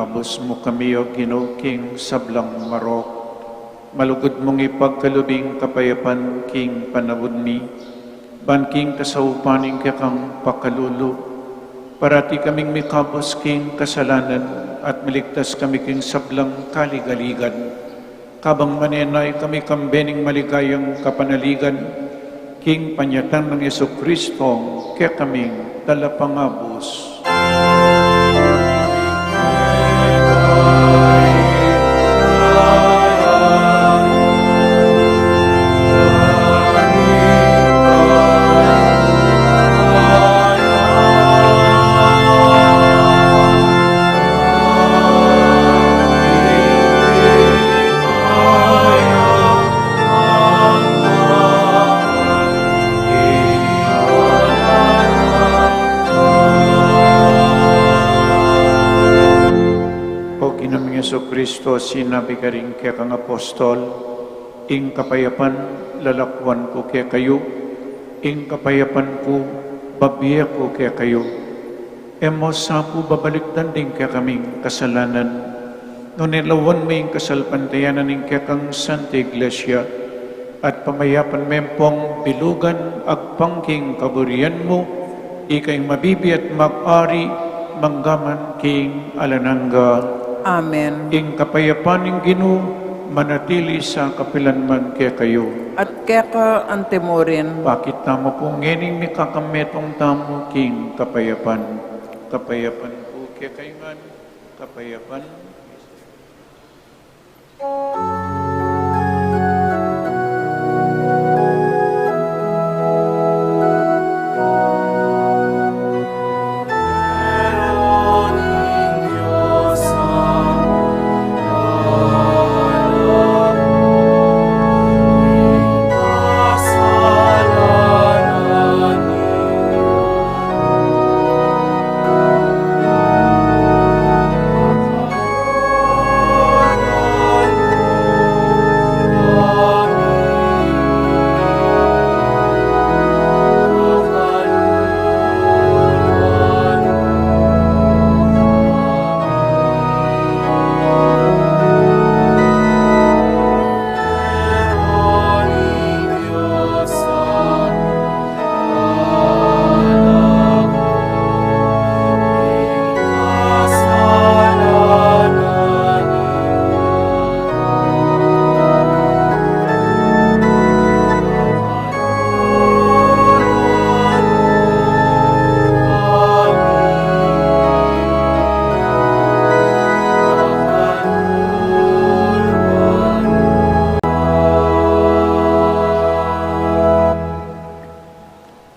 Ikabus mu kami, O Ginu, king sablang marok. Malugud mung ipagkalub ing kapayapan king panaun mi, ban king kasaupan ning kekang pakalulu, parati kaming mikabus king kasalanan at miligtas kami king sablang kaligaligan. Kabang manenaya kami kambe ning maligayang kapanaligan, king panyatang nang Jesucristo, kekaming talapangabus. O Ginu ming Jesucristo, sinabi karing kekang apostol, ing kapayapan lalakwan ku kekayu, ing kapayapan ku babie ku kekayu. E mu sa pu babalikdan ding kekaming kasalanan, nune lawan mu ing kasalpantayanan ning kekang Santa Iglesia, at pamayapan me pung bilugan agpang king kaburian mu, ika ing mabibie at mag-ari manggaman king alang angga. Amen. Ing kapayapan ning Ginu manatili sa kapilan man kekayu. At keka antimurin. Pakit tamu pu ngening mikakametung tamu king kapayapan. Kapayapan pu kekayu ngan, kapayapan.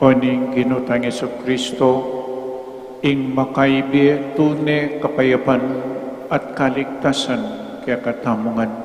O ning Ginu tang Jesucristo, ing makaibie tune kapayapan at kaligtasan kekatamu ngan.